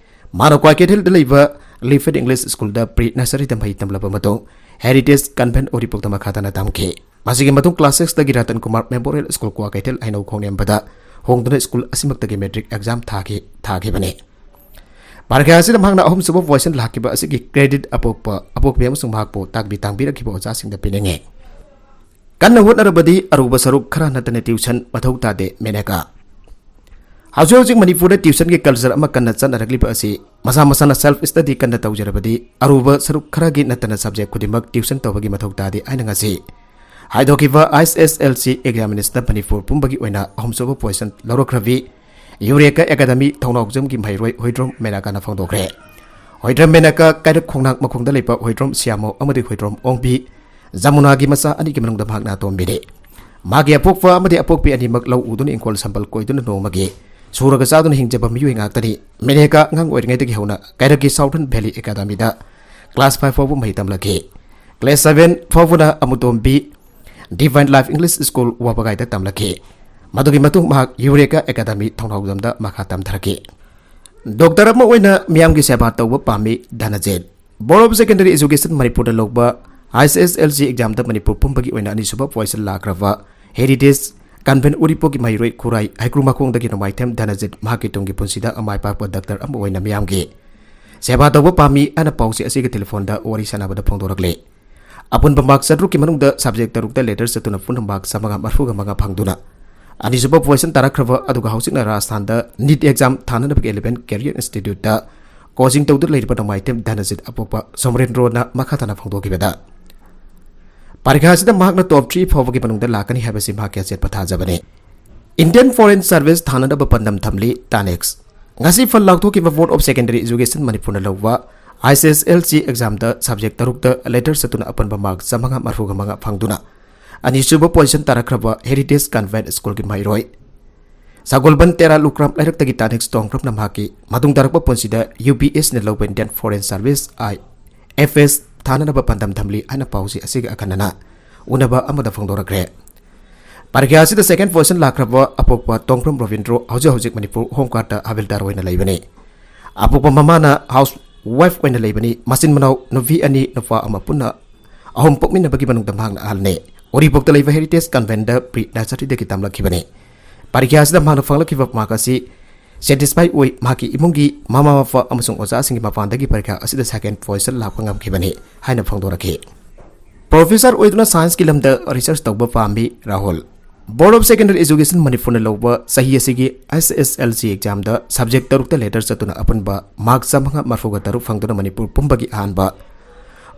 ꯃꯍꯥꯛꯅ ꯀ꯭ꯋꯥꯀꯩꯊꯦꯜꯗ ꯂꯩꯕ ꯂꯤꯐꯦꯠ ꯏꯪꯂꯤꯁ ꯁ꯭ꯀꯨꯜꯗ ꯄ꯭ꯔꯤ ꯅꯔꯁꯔꯤꯗ ꯃꯍꯩ ꯇꯝꯂꯕ ꯃꯇꯨꯡ ꯍꯦꯔꯤꯇꯦꯖ ꯀꯟꯚꯦꯟꯠ ꯎꯔꯤꯄꯣꯛꯇ ꯃꯈꯥ ꯇꯥꯅ ꯇꯝꯈꯤ꯫ ꯃꯁꯤꯒꯤ ꯃꯇꯨꯡ ꯀ꯭ꯂꯥꯁ ꯁꯤꯛꯁꯇꯒꯤ ꯔꯇꯟ ꯀꯨꯃꯥꯔ ꯃꯦꯃꯣꯔꯤꯌꯦꯜ ꯁ꯭ꯀꯨꯜ ꯀ꯭ꯋꯥꯀꯩꯊꯦꯜ ꯍꯩꯅꯧ ꯈꯣꯡꯅꯦꯝꯕꯗ ꯍꯣꯡꯗꯨꯅ ꯁ꯭ꯀꯨꯜ ꯑꯁꯤꯃꯛꯇꯒꯤ ꯃꯦꯇ꯭ꯔꯤꯛ ꯑꯦꯛꯖꯥꯝ ꯊꯥꯈꯤ, ꯊꯥꯈꯤꯕꯅꯤ꯫ ꯄꯔꯤꯈ꯭ꯌꯥ ꯑꯁꯤꯗ ꯃꯍꯥꯛꯅ ꯑꯍꯨꯝꯁꯨꯕ ꯄꯣꯖꯤꯁꯟ ꯂꯥꯛꯈꯤꯕ ꯑꯁꯤꯒꯤ ꯀ꯭ꯔꯦꯗꯤꯠ ꯑꯄꯣꯛꯄ, ꯑꯄꯣꯛꯄꯤ ꯑꯃꯁꯨꯡ ꯃꯍꯥꯛꯄꯨ ꯇꯥꯛꯄꯤ ꯇꯝꯕꯤꯔꯛꯈꯤꯕ ꯑꯣꯖꯥꯁꯤꯡꯗ ꯄꯤꯅꯤꯡꯉꯤ꯫ ꯀꯟꯅ ꯍꯣꯠꯅꯔꯕꯗꯤ ꯑꯔꯨꯕ ꯁꯔꯨꯛ ꯈꯔ ꯅꯠꯇꯅ ꯇ꯭ꯌꯨꯁꯟ ꯃꯊꯧ ꯇꯥꯗꯦ, ꯃꯦꯅꯦꯀꯥ꯫ ꯍꯧꯖꯤꯛ ꯍꯧꯖꯤꯛ ꯃꯅꯤꯄꯨꯔꯗ ꯇ꯭ꯌꯨꯁꯟꯒꯤ ꯀꯜꯆꯔ ꯑꯃ ꯀꯟꯅ ꯆꯠꯅꯔꯛꯂꯤꯕ ꯑꯁꯤ ꯃꯁꯥ ꯃꯁꯥꯅ ꯁꯦꯜꯐ ꯁ꯭ꯇꯗꯤ ꯀꯟꯅ ꯇꯧꯖꯔꯕꯗꯤ ꯑꯔꯨꯕ ꯁꯔꯨꯛ ꯈꯔꯒꯤ ꯅꯠꯇꯅ ꯁꯕꯖꯦꯛ ꯈꯨꯗꯤꯡꯃꯛ ꯇ꯭ꯌꯨꯁꯟ ꯇꯧꯕꯒꯤ ꯃꯊꯧ ꯇꯥꯗꯦ ꯍꯥꯏꯅ ꯉꯁꯤ ꯍꯥꯏꯗꯣꯛꯈꯤꯕ ꯑꯥꯏ ꯑꯦꯁ ꯑꯦꯜ ꯁꯤ ꯑꯦꯛꯖꯥꯃꯤꯅꯦꯁꯟꯗ ꯃꯅꯤꯄꯨꯔ ꯄꯨꯝꯕꯒꯤ ꯑꯣꯏꯅ ꯑꯍꯨꯝꯁꯨꯕ ꯄꯣꯖꯤꯁꯟ ꯂꯧꯔꯛꯈ꯭ꯔꯕꯤ ꯌꯨꯔꯦꯀꯥ ꯑꯦꯀꯥꯗꯃꯤ ꯊꯧꯅꯥꯎꯖꯝꯒꯤ ꯃꯍꯩꯔꯣꯏ ꯍꯨꯏꯗ꯭ꯔꯣꯝ ꯃꯦꯅꯥꯀꯥꯅ ꯐꯣꯡꯗꯣꯛꯈ꯭ꯔꯦ꯫ ꯍꯨꯏꯗ꯭ꯔꯣꯝ ꯃꯦꯅꯥꯀꯥ ꯀꯩꯔꯛ ꯈꯣꯡꯅꯥꯡ ꯃꯈꯣꯡꯗ ꯂꯩꯕ ꯍꯨꯏꯗ꯭ꯔꯣꯝ ꯁꯤꯌꯥꯃꯣ ꯑꯃꯗꯤ ꯍꯨꯏꯗ꯭ꯔꯣꯝ ꯑꯣꯡꯕꯤ ꯖꯃꯨꯅꯥꯒꯤ ꯃꯆꯥ ꯑꯅꯤꯒꯤ ꯃꯅꯨꯡꯗ ꯃꯍꯥꯛꯅ ꯑꯇꯣꯝꯕꯤꯅꯤ꯫ ꯃꯥꯒꯤ ꯑꯄꯣꯛꯄ ꯑꯃꯗꯤ ꯑꯄꯣꯛꯄꯤ ꯑꯅꯤꯃꯛ ꯂꯧ ꯎꯗꯨꯅ ꯏꯪꯈꯣꯜ ꯁꯝꯕꯜ ꯀꯣꯏꯗꯨꯅ ꯅꯣꯡꯃꯒꯤ ꯁꯨꯔꯒ ꯆꯥꯗꯨꯅ ꯍꯤꯡꯖꯕ ꯃꯤꯑꯣꯏ ꯉꯥꯛꯇꯅꯤ꯫ ꯃꯦꯅꯦꯀꯥ ꯑꯉꯥꯡ ꯑꯣꯏꯔꯤꯉꯩꯗꯒꯤ ꯍꯧꯅ ꯀꯩꯔꯛꯀꯤ ꯁꯥꯎꯊꯔꯟ ꯚꯦꯂꯤ ꯑꯦꯀꯥꯗꯃꯤꯗ ꯀ꯭ꯂꯥꯁ ꯐꯥꯏꯚ ꯐꯥꯎꯕ ꯃꯍꯩ ꯇꯝꯂꯛꯈꯤ꯫ ꯀ꯭ꯂꯥꯁ ꯁꯚꯦꯟ ꯐꯥꯎꯕꯅ ꯑꯃꯨꯇꯣꯝꯕꯤ ꯗꯤꯚꯥꯏꯟ ꯂꯥꯏꯐ ꯏꯪꯂꯤꯁ ꯁ꯭ꯀꯨꯜ ꯋꯥꯕꯒꯥꯏꯗ ꯇꯝꯂꯛꯈꯤ꯫ ꯃꯗꯨꯒꯤ ꯃꯇꯨꯡ ꯃꯍꯥꯛ ꯌꯨꯔꯦꯀꯥ ꯑꯦꯀꯥꯗꯃꯤ ꯊꯧꯅꯥꯎꯖꯝꯗ ꯃꯈꯥ ꯇꯝꯊꯔꯛꯈꯤ꯫ ꯗꯣꯛꯇꯔ ꯑꯃ ꯑꯣꯏꯅ ꯃꯤꯌꯥꯝꯒꯤ ꯁꯦꯕꯥ ꯇꯧꯕ ꯄꯥꯝꯃꯤ ꯙꯅꯖꯤꯠ꯫ ꯕꯣꯔꯗ ꯑꯣꯐ ꯁꯦꯀꯦꯟꯗꯔꯤ ꯑꯦꯖꯨꯀꯦꯁꯟ ꯃꯅꯤꯄꯨꯔꯗ ꯂꯧꯕ ꯑꯥꯏ ꯑꯦꯁ ꯑꯦꯜ ꯁꯤ ꯑꯦꯛꯖꯥꯝꯗ ꯃꯅꯤꯄꯨꯔ ꯄꯨꯝꯕꯒꯤ ꯑꯣꯏꯅ ꯑꯅꯤꯁꯨꯕ ꯄꯣꯖꯤꯁꯟ ꯂꯥꯛꯈ꯭ꯔꯕ ꯍꯦꯔꯤꯇꯦꯖ ꯀꯟꯚꯦꯟꯠ ꯎꯔꯤꯄꯣꯛꯀꯤ ꯃꯍꯩꯔꯣꯏ ꯈꯨꯔꯥꯏ ꯍꯩꯀ꯭ꯔꯨ ꯃꯈꯣꯡꯗꯒꯤ ꯅꯣꯡꯃꯥꯏꯊꯦꯝ ꯙꯅꯖꯤꯠ ꯃꯍꯥꯛꯀꯤ ꯇꯨꯡꯒꯤ ꯄꯨꯟꯁꯤꯗ ꯑꯃꯥꯏ ꯄꯥꯛꯄ ꯗꯥꯛꯇꯔ ꯑꯃ ꯑꯣꯏꯅ ꯃꯤꯌꯥꯝꯒꯤ ꯁꯦꯕꯥ ꯇꯧꯕ ꯄꯥꯝꯃꯤ ꯍꯥꯏꯅ ꯄꯥꯎꯆꯦ ꯑꯁꯤꯒꯤ ꯇꯦꯂꯤꯐꯣꯟꯗ ꯋꯥꯔꯤ ꯁꯥꯟꯅꯕꯗ ꯐꯣꯡꯗꯣꯔꯛꯂꯤ꯫ ꯑꯄꯨꯟꯕ ꯃꯥꯔꯛ ꯆꯥꯇ꯭ꯔꯨꯛꯀꯤ ꯃꯅꯨꯡꯗ ꯁꯕꯖꯦꯛ ꯇꯔꯨꯛꯇ ꯂꯦꯇꯔ ꯆꯠꯇꯨꯅ ꯄꯨꯟꯅ ꯃꯥꯔꯛ ꯆꯥꯃꯉꯥ ꯃꯔꯤꯐꯨꯒ ꯃꯉꯥ ꯐꯪꯗꯨꯅ ꯑꯅꯤꯁꯨꯕ ꯄꯣꯖꯤꯁꯟ ꯇꯥꯔꯛꯈ꯭ꯔꯕ, ꯑꯗꯨꯒ ꯍꯧꯖꯤꯛꯅ ꯔꯥꯖꯁꯊꯥꯟꯗ ꯅꯤꯠ ꯑꯦꯛꯖꯥꯝ ꯊꯥꯅꯅꯕꯒꯤ ꯏꯂꯦꯚꯦꯟ ꯀꯦꯔꯤꯌꯔ ꯏꯟꯁꯇꯤꯇ꯭ꯌꯨꯠꯇ ꯀꯣꯆꯤꯡ ꯇꯧꯗꯨꯅ ꯂꯩꯔꯤꯕ ꯅꯣꯡꯃꯥꯏꯊꯦꯝ ꯙꯅꯖꯤꯠ ꯑꯄꯣꯛꯄ ꯁꯣꯃꯔꯦꯟꯗ꯭ꯔꯣꯅ ꯃꯈꯥ ꯇꯥꯅ ꯐꯣꯡꯗꯣꯛꯈꯤꯕꯗ, ꯄꯔꯤꯈꯥ ꯑꯁꯤꯗ ꯃꯍꯥꯛꯅ ꯇꯣꯞ ꯊ꯭ꯔꯤ ꯐꯥꯎꯕꯒꯤ ꯃꯅꯨꯡꯗ ꯂꯥꯛꯀꯅꯤ ꯍꯥꯏꯕꯁꯤ ꯃꯍꯥꯛꯀꯤ ꯑꯆꯦꯠꯄ ꯊꯥꯖꯕꯅꯤ꯫ ꯏꯟꯗꯤꯌꯟ ꯐꯣꯔꯦꯟ ꯁꯔꯚꯤꯁ ꯊꯥꯅꯅꯕ ꯄꯥꯟꯗꯝ ꯊꯝꯂꯤ ꯇꯥꯅꯦꯛꯁ꯫ ꯉꯁꯤ ꯐꯜ ꯂꯥꯎꯊꯣꯛꯈꯤꯕ ꯕꯣꯔꯗ ꯑꯣꯐ ꯁꯦꯀꯦꯟꯗꯔꯤ ꯑꯦꯖꯨꯀꯦꯁꯟ ꯃꯅꯤꯄꯨꯔꯅ ꯂꯧꯕ ꯑꯥꯏ ꯑꯦꯁ ꯑꯦꯜ ꯁꯤ ꯑꯦꯛꯖꯥꯝꯗ ꯁꯕꯖꯦꯛ ꯇꯔꯨꯛꯇ ꯂꯦꯇꯔ ꯆꯠꯇꯨꯅ ꯑꯄꯨꯟꯕ ꯃꯥꯔꯛ ꯆꯥꯃꯉꯥ ꯃꯔꯤꯐꯨꯒ ꯃꯉꯥ ꯐꯪꯗꯨꯅ ꯑꯅꯤꯁꯨꯕ ꯄꯣꯖꯤꯁꯟ ꯇꯥꯔꯛꯈ꯭ꯔꯕ ꯍꯦꯔꯤꯇꯦꯖ ꯀꯟꯚꯦꯟꯠ ꯁ꯭ꯀꯨꯜꯒꯤ ꯃꯍꯩꯔꯣꯏ ꯁꯒꯣꯜꯕꯟ ꯇꯦꯔꯥ ꯂꯨꯀ꯭ꯔꯥꯝ ꯂꯩꯔꯛꯇꯒꯤ ꯇꯥꯅꯤꯛꯁ ꯇꯣꯡꯈ꯭ꯔꯞꯅ ꯃꯍꯥꯛꯀꯤ ꯃꯇꯨꯡ ꯇꯥꯔꯛꯄ ꯄꯨꯟꯁꯤꯗ ꯌꯨ ꯄꯤ ꯑꯦꯁꯅ ꯂꯧꯕ Indian Foreign Service, I F S, ꯊꯥꯅꯅꯕ ꯄꯥꯟꯗꯝ ꯊꯝꯂꯤ ꯍꯥꯏꯅ ꯄꯥꯎꯁꯤ ꯑꯁꯤꯒ ꯑꯈꯟꯅꯅ ꯎꯅꯕ ꯑꯃꯗ ꯐꯣꯡꯗꯣꯔꯛꯈ꯭ꯔꯦ꯫ ꯄꯔꯤꯈ꯭ꯌꯥ ꯑꯁꯤꯗ second position ꯂꯥꯛꯈ꯭ꯔꯕ ꯑꯄꯣꯛꯄ ꯇꯣꯡꯈ꯭ꯔꯝ ꯔꯣꯕꯤꯟꯗ꯭ꯔꯣ ꯍꯧꯖꯤꯛ ꯍꯧꯖꯤꯛ ꯃꯅꯤꯄꯨꯔ ꯍꯣꯝ ꯒꯥꯔꯗꯇ ꯍꯕꯤꯜꯗꯥꯔ ꯑꯣꯏꯅ ꯂꯩꯕꯅꯤ꯫ ꯑꯄꯣꯛꯄ ꯃꯃꯥꯅ house wife ꯑꯣꯏꯅ ꯂꯩꯕꯅꯤ꯫ ꯃꯆꯤꯟ ꯃꯅꯥꯎ ꯅꯨꯄꯤ ꯑꯅꯤ, ꯅꯨꯄꯥ ꯑꯃ, ꯄꯨꯟꯅ ꯑꯍꯨꯝ ꯄꯣꯛꯃꯤꯟꯅꯕꯒꯤ ꯃꯅꯨꯡꯗ ꯃꯍꯥꯛꯅ ꯑꯍꯜꯅꯤ꯫ ꯎꯔꯤꯄꯣꯛꯇ ꯂꯩꯕ Heritage Conventꯇ pre nurseryꯗꯒꯤ ꯇꯝꯂꯛꯈꯤꯕꯅꯤ꯫ ꯄꯔꯤꯈ꯭ꯌꯥ ꯑꯁꯤꯗ ꯃꯍꯥꯛꯅ ꯐꯪꯂꯛꯈꯤꯕ mark ꯑꯁꯤ satisfy ꯑꯣꯏ꯫ ꯃꯍꯥꯛꯀꯤ ꯏꯃꯨꯡꯒꯤ ꯃꯃꯥ ꯃꯄꯥ ꯑꯃꯁꯨꯡ ꯑꯣꯖꯥꯁꯤꯡꯒꯤ ꯃꯄꯥꯟꯗꯒꯤ ꯄꯔꯤꯈ꯭ꯌꯥ ꯑꯁꯤꯗ second position ꯂꯥꯛꯄ ꯉꯝꯈꯤꯕꯅꯤ ꯍꯥꯏꯅ ꯐꯣꯡꯗꯣꯔꯛꯈꯤ꯫ Professor ꯑꯣꯏꯗꯨꯅ scienceꯀꯤ ꯂꯝꯗ research ꯇꯧꯕ ꯄꯥꯝꯃꯤ Rahul. Board of Secondary Education ꯃꯅꯤꯄꯨꯔꯅ ꯂꯧꯕ ꯆꯍꯤ ꯑꯁꯤꯒꯤ S S L C examꯗ subject ꯇꯔꯨꯛꯇ letter ꯆꯠꯇꯨꯅ ꯑꯄꯨꯟꯕ mark ꯆꯥꯝꯃꯉꯥ ꯃꯔꯤꯐꯨꯒ ꯇꯔꯨꯛ ꯐꯪꯗꯨꯅ ꯃꯅꯤꯄꯨꯔ ꯄꯨꯝꯕꯒꯤ ꯑꯍꯥꯟꯕ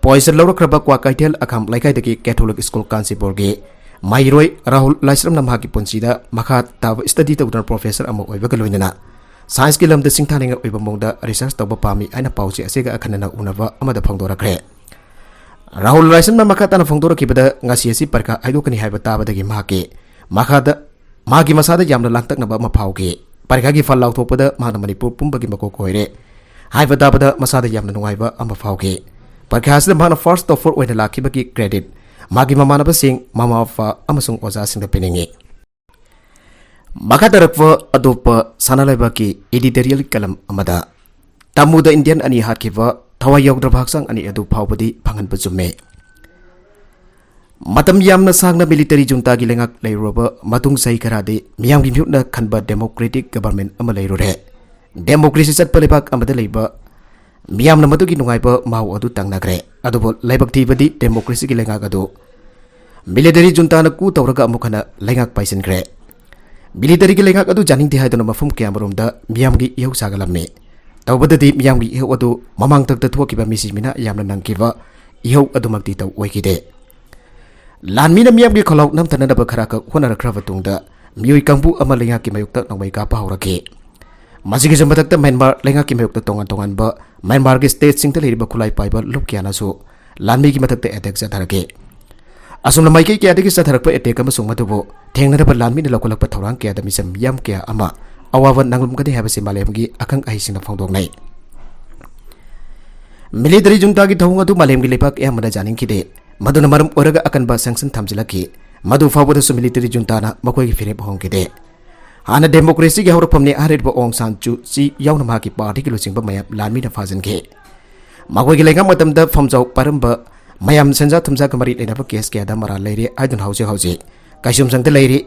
position ꯂꯧꯔꯛꯈ꯭ꯔꯕ ꯀ꯭ꯋꯥꯀꯩꯊꯦꯜ ꯑꯈꯥꯝ ꯂꯩꯀꯥꯏꯗꯒꯤ Catholic School ꯀꯥꯟꯆꯤꯄꯨꯔꯒꯤ ꯃꯍꯩꯔꯣꯏ ꯔꯥꯍꯨꯜ ꯂꯥꯏꯁ꯭ꯔꯝꯅ ꯃꯍꯥꯛꯀꯤ ꯄꯨꯟꯁꯤꯗ ꯃꯈꯥ ꯇꯥꯕ study ꯇꯧꯗꯨꯅ professor ꯑꯃ ꯑꯣꯏꯕꯒ ꯂꯣꯏꯅꯅ scienceꯀꯤ ꯂꯝꯗ ꯁꯤꯡꯊꯥꯅꯤꯡꯉꯥꯏ ꯑꯣꯏꯕ ꯃꯑꯣꯡꯗ research ꯇꯧꯕ ꯄꯥꯝꯃꯤ ꯍꯥꯏꯅ ꯄꯥꯎꯆꯦ ꯑꯁꯤꯒ ꯑꯈꯟꯅꯅ ꯎꯅꯕ ꯑꯃꯗ ꯐꯣꯡꯗꯣꯔꯛꯈ꯭ꯔꯦ꯫ ꯔꯥꯍꯨꯜ ꯂꯥꯏꯁ꯭ꯔꯝꯅ ꯃꯈꯥ ꯇꯥꯅ ꯐꯣꯡꯗꯣꯔꯛꯈꯤꯕꯗ, ꯉꯁꯤ ꯑꯁꯤ ꯄꯔꯤꯈꯥ ꯍꯥꯏꯗꯣꯛꯀꯅꯤ ꯍꯥꯏꯕ ꯇꯥꯕꯗꯒꯤ ꯃꯍꯥꯛꯀꯤ ꯃꯈꯥꯗ ꯃꯥꯒꯤ ꯃꯁꯥꯗ ꯌꯥꯝꯅ ꯂꯥꯡꯇꯛꯅꯕ ꯑꯃ ꯐꯥꯎꯈꯤ꯫ ꯄꯔꯤꯈꯥꯒꯤ ꯐꯜ ꯂꯥꯎꯊꯣꯛꯄꯗ ꯃꯍꯥꯛꯅ ꯃꯅꯤꯄꯨꯔ ꯄꯨꯝꯕꯒꯤ ꯃꯀꯣꯛ ꯑꯣꯏꯔꯦ ꯍꯥꯏꯕ ꯇꯥꯕꯗ ꯃꯁꯥꯗ ꯌꯥꯝꯅ ꯅꯨꯡꯉꯥꯏꯕ ꯑꯃ ꯐꯥꯎꯈꯤ꯫ ꯄꯔꯤꯈꯥ ꯑꯁꯤꯗ ꯃꯍꯥꯛꯅ first topper ꯑꯣꯏꯅ ꯂꯥꯛꯈꯤꯕꯒꯤ credit ꯃꯥꯒꯤ ꯃꯃꯥꯟꯅꯕꯁꯤꯡ, ꯃꯃꯥ ꯃꯄꯥ ꯑꯃꯁꯨꯡ ꯑꯣꯖꯥꯁꯤꯡꯗ ꯄꯤꯅꯤꯡꯏ꯫ ꯃꯈꯥ ꯇꯥꯔꯛꯄ ꯑꯇꯣꯞꯄ ꯁꯅꯥ ꯂꯩꯕꯥꯛꯀꯤ editorial column ꯑꯃꯗ, ꯇꯥꯃꯨꯗ Indian ꯑꯅꯤ ꯍꯥꯠꯈꯤꯕ, ꯊꯋꯥꯏ ꯌꯥꯎꯗ꯭ꯔꯕ ꯍꯛꯆꯥꯡ ꯑꯅꯤ ꯑꯗꯨ ꯐꯥꯎꯕꯗꯤ ꯐꯪꯍꯟꯕ ꯆꯨꯝꯃꯦ꯫ ꯃꯇꯝ ꯌꯥꯝꯅ ꯁꯥꯡꯅ military juntaꯒꯤ ꯂꯩꯉꯥꯛ ꯂꯩꯔꯨꯔꯕ ꯃꯇꯨꯡ ꯆꯍꯤ ꯈꯔꯗꯤ ꯃꯤꯌꯥꯝꯒꯤ ꯃꯤꯍꯨꯠꯅ ꯈꯟꯕ democratic government ꯑꯃ ꯂꯩꯔꯨꯔꯦ꯫ Democracy ꯆꯠꯄ ꯂꯩꯕꯥꯛ ꯑꯃꯗ ꯂꯩꯕ ꯃꯤꯌꯥꯝꯅ ꯃꯗꯨꯒꯤ ꯅꯨꯡꯉꯥꯏꯕ ꯃꯍꯥꯎ ꯑꯗꯨ ꯇꯪꯅꯈ꯭ꯔꯦ꯫ ꯑꯗꯨꯕꯨ ꯂꯥꯏꯕꯛ ꯊꯤꯕꯗꯤ democracyꯒꯤ ꯂꯩꯉꯥꯛ ꯑꯗꯨ military juntaꯅ coup ꯇꯧꯔꯒ ꯑꯃꯨꯛ ꯍꯟꯅ ꯂꯩꯉꯥꯛ ꯄꯥꯏꯁꯤꯟꯈ꯭ꯔꯦ꯫ Militaryꯒꯤ ꯂꯩꯉꯥꯛ ꯑꯗꯨ ꯌꯥꯅꯤꯡꯗꯦ ꯍꯥꯏꯗꯨꯅ ꯃꯐꯝ ꯀꯌꯥꯃꯔꯣꯝꯗ ꯃꯤꯌꯥꯝꯒꯤ ꯏꯍꯧ ꯁꯥꯒꯠꯂꯝꯃꯤ꯫ ꯇꯧꯕꯗꯗꯤ ꯃꯤꯌꯥꯝꯒꯤ ꯏꯍꯧ ꯑꯗꯨ ꯃꯃꯥꯡꯊꯛꯇ ꯊꯣꯛꯈꯤꯕ ꯃꯤꯁꯤ ꯃꯤꯅ ꯌꯥꯝꯅ ꯅꯪꯈꯤꯕ ꯏꯍꯧ ꯑꯗꯨꯃꯛꯇꯤ ꯇꯧ ꯑꯣꯏꯈꯤꯗꯦ꯫ ꯂꯥꯟꯃꯤꯅ ꯃꯤꯌꯥꯝꯒꯤ ꯈꯣꯜꯂꯥꯎ ꯅꯝꯊꯅꯅꯕ ꯈꯔ ꯈꯛ ꯍꯣꯠꯅꯔꯛꯈ꯭ꯔꯕ ꯇꯨꯡꯗ ꯃꯤꯑꯣꯏ ꯀꯥꯡꯕꯨ ꯑꯃ ꯂꯩꯉꯥꯛꯀꯤ ꯃꯥꯌꯣꯛꯇ ꯅꯣꯡꯃꯩ ꯀꯥꯞꯄ ꯍꯧꯔꯛꯈꯤ꯫ ꯃꯁꯤꯒꯤꯁꯨ ꯃꯊꯛꯇ ꯃ꯭ꯌꯥꯟꯃꯥꯔ ꯂꯩꯉꯥꯛꯀꯤ ꯃꯥꯌꯣꯛꯇ ꯇꯣꯉꯥꯟ ꯇꯣꯉꯥꯟꯕ ꯃ꯭ꯌꯥꯟꯃꯥꯔꯒꯤ stateꯁꯤꯡꯗ ꯂꯩꯔꯤꯕ ꯈꯨꯠꯂꯥꯏ ꯄꯥꯏꯕ ꯂꯨꯞ ꯀꯌꯥꯅꯁꯨ ꯂꯥꯟꯃꯤꯒꯤ ꯃꯊꯛꯇ attack ꯆꯠꯊꯔꯛꯈꯤ꯫ ꯑꯁꯨꯝꯅ ꯃꯥꯏꯀꯩ ꯀꯌꯥꯗꯒꯤ ꯆꯠꯊꯔꯛꯄ ꯑꯦꯇꯦꯛ ꯑꯃꯁꯨꯡ ꯃꯗꯨꯕꯨ ꯊꯦꯡꯅꯅꯕ ꯂꯥꯟꯃꯤꯅ ꯂꯧꯈꯠꯂꯛꯄ ꯊꯧꯔꯥꯡ ꯀꯌꯥꯗ ꯃꯤꯆꯝ ꯃꯤꯌꯥꯝ ꯀꯌꯥ ꯑꯃ ꯑꯋꯥꯕ ꯅꯪꯂꯝꯒꯅꯤ ꯍꯥꯏꯕꯁꯤ ꯃꯥꯂꯦꯝꯒꯤ ꯑꯈꯪ ꯑꯍꯩꯁꯤꯡꯅ ꯐꯣꯡꯗꯣꯛꯅꯩ꯫ ꯃꯤꯂꯤꯇꯔꯤ ꯖꯨꯟꯇꯥꯒꯤ ꯊꯧꯑꯣꯡ ꯑꯗꯨ ꯃꯥꯂꯦꯝꯒꯤ ꯂꯩꯕꯥꯛ ꯑꯌꯥꯝꯕꯅ ꯌꯥꯅꯤꯡꯈꯤꯗꯦ꯫ ꯃꯗꯨꯅ ꯃꯔꯝ ꯑꯣꯏꯔꯒ ꯑꯀꯟꯕ ꯁꯦꯡꯁꯟ ꯊꯝꯖꯤꯜꯂꯛꯈꯤ꯫ ꯃꯗꯨ ꯐꯥꯎꯕꯗꯁꯨ ꯃꯤꯂꯤꯇꯔꯤ ꯖꯨꯟꯇꯥꯅ ꯃꯈꯣꯏꯒꯤ ꯐꯤꯔꯦꯞ ꯍꯣꯡꯈꯤꯗꯦ꯫ ꯍꯥꯟꯅ ꯗꯦꯃꯣꯀ꯭ꯔꯦꯁꯤꯒꯤ ꯍꯧꯔꯛꯐꯝꯅꯤ ꯍꯥꯏꯔꯤꯕ ꯑꯣꯡ ꯁꯥꯟ ꯁꯨ ꯆꯤ ꯌꯥꯎꯅ ꯃꯍꯥꯛꯀꯤ ꯄꯥꯔꯇꯤꯒꯤ ꯂꯨꯆꯤꯡꯕ ꯃꯌꯥꯝ ꯂꯥꯟꯃꯤꯅ ꯐꯥꯖꯤꯟꯈꯤ꯫ ꯃꯈꯣꯏꯒꯤ ꯂꯩꯉꯥꯛ ꯃꯇꯝꯗ ꯐꯝꯖꯥꯎ ꯄꯥꯏꯔꯝꯕ ꯃꯌꯥꯝ ꯁꯦꯟꯖꯥ ꯊꯨꯝꯖꯥꯒ ꯃꯔꯤ ꯂꯩꯅꯕ ꯀꯦꯁ ꯀꯌꯥꯗ ꯃꯔꯥꯜ ꯂꯩꯔꯦ ꯍꯥꯏꯗꯨꯅ ꯍꯧꯖꯤꯛ ꯍꯧꯖꯤꯛ ꯀꯩꯁꯨꯝꯁꯪꯗ ꯂꯩꯔꯤ꯫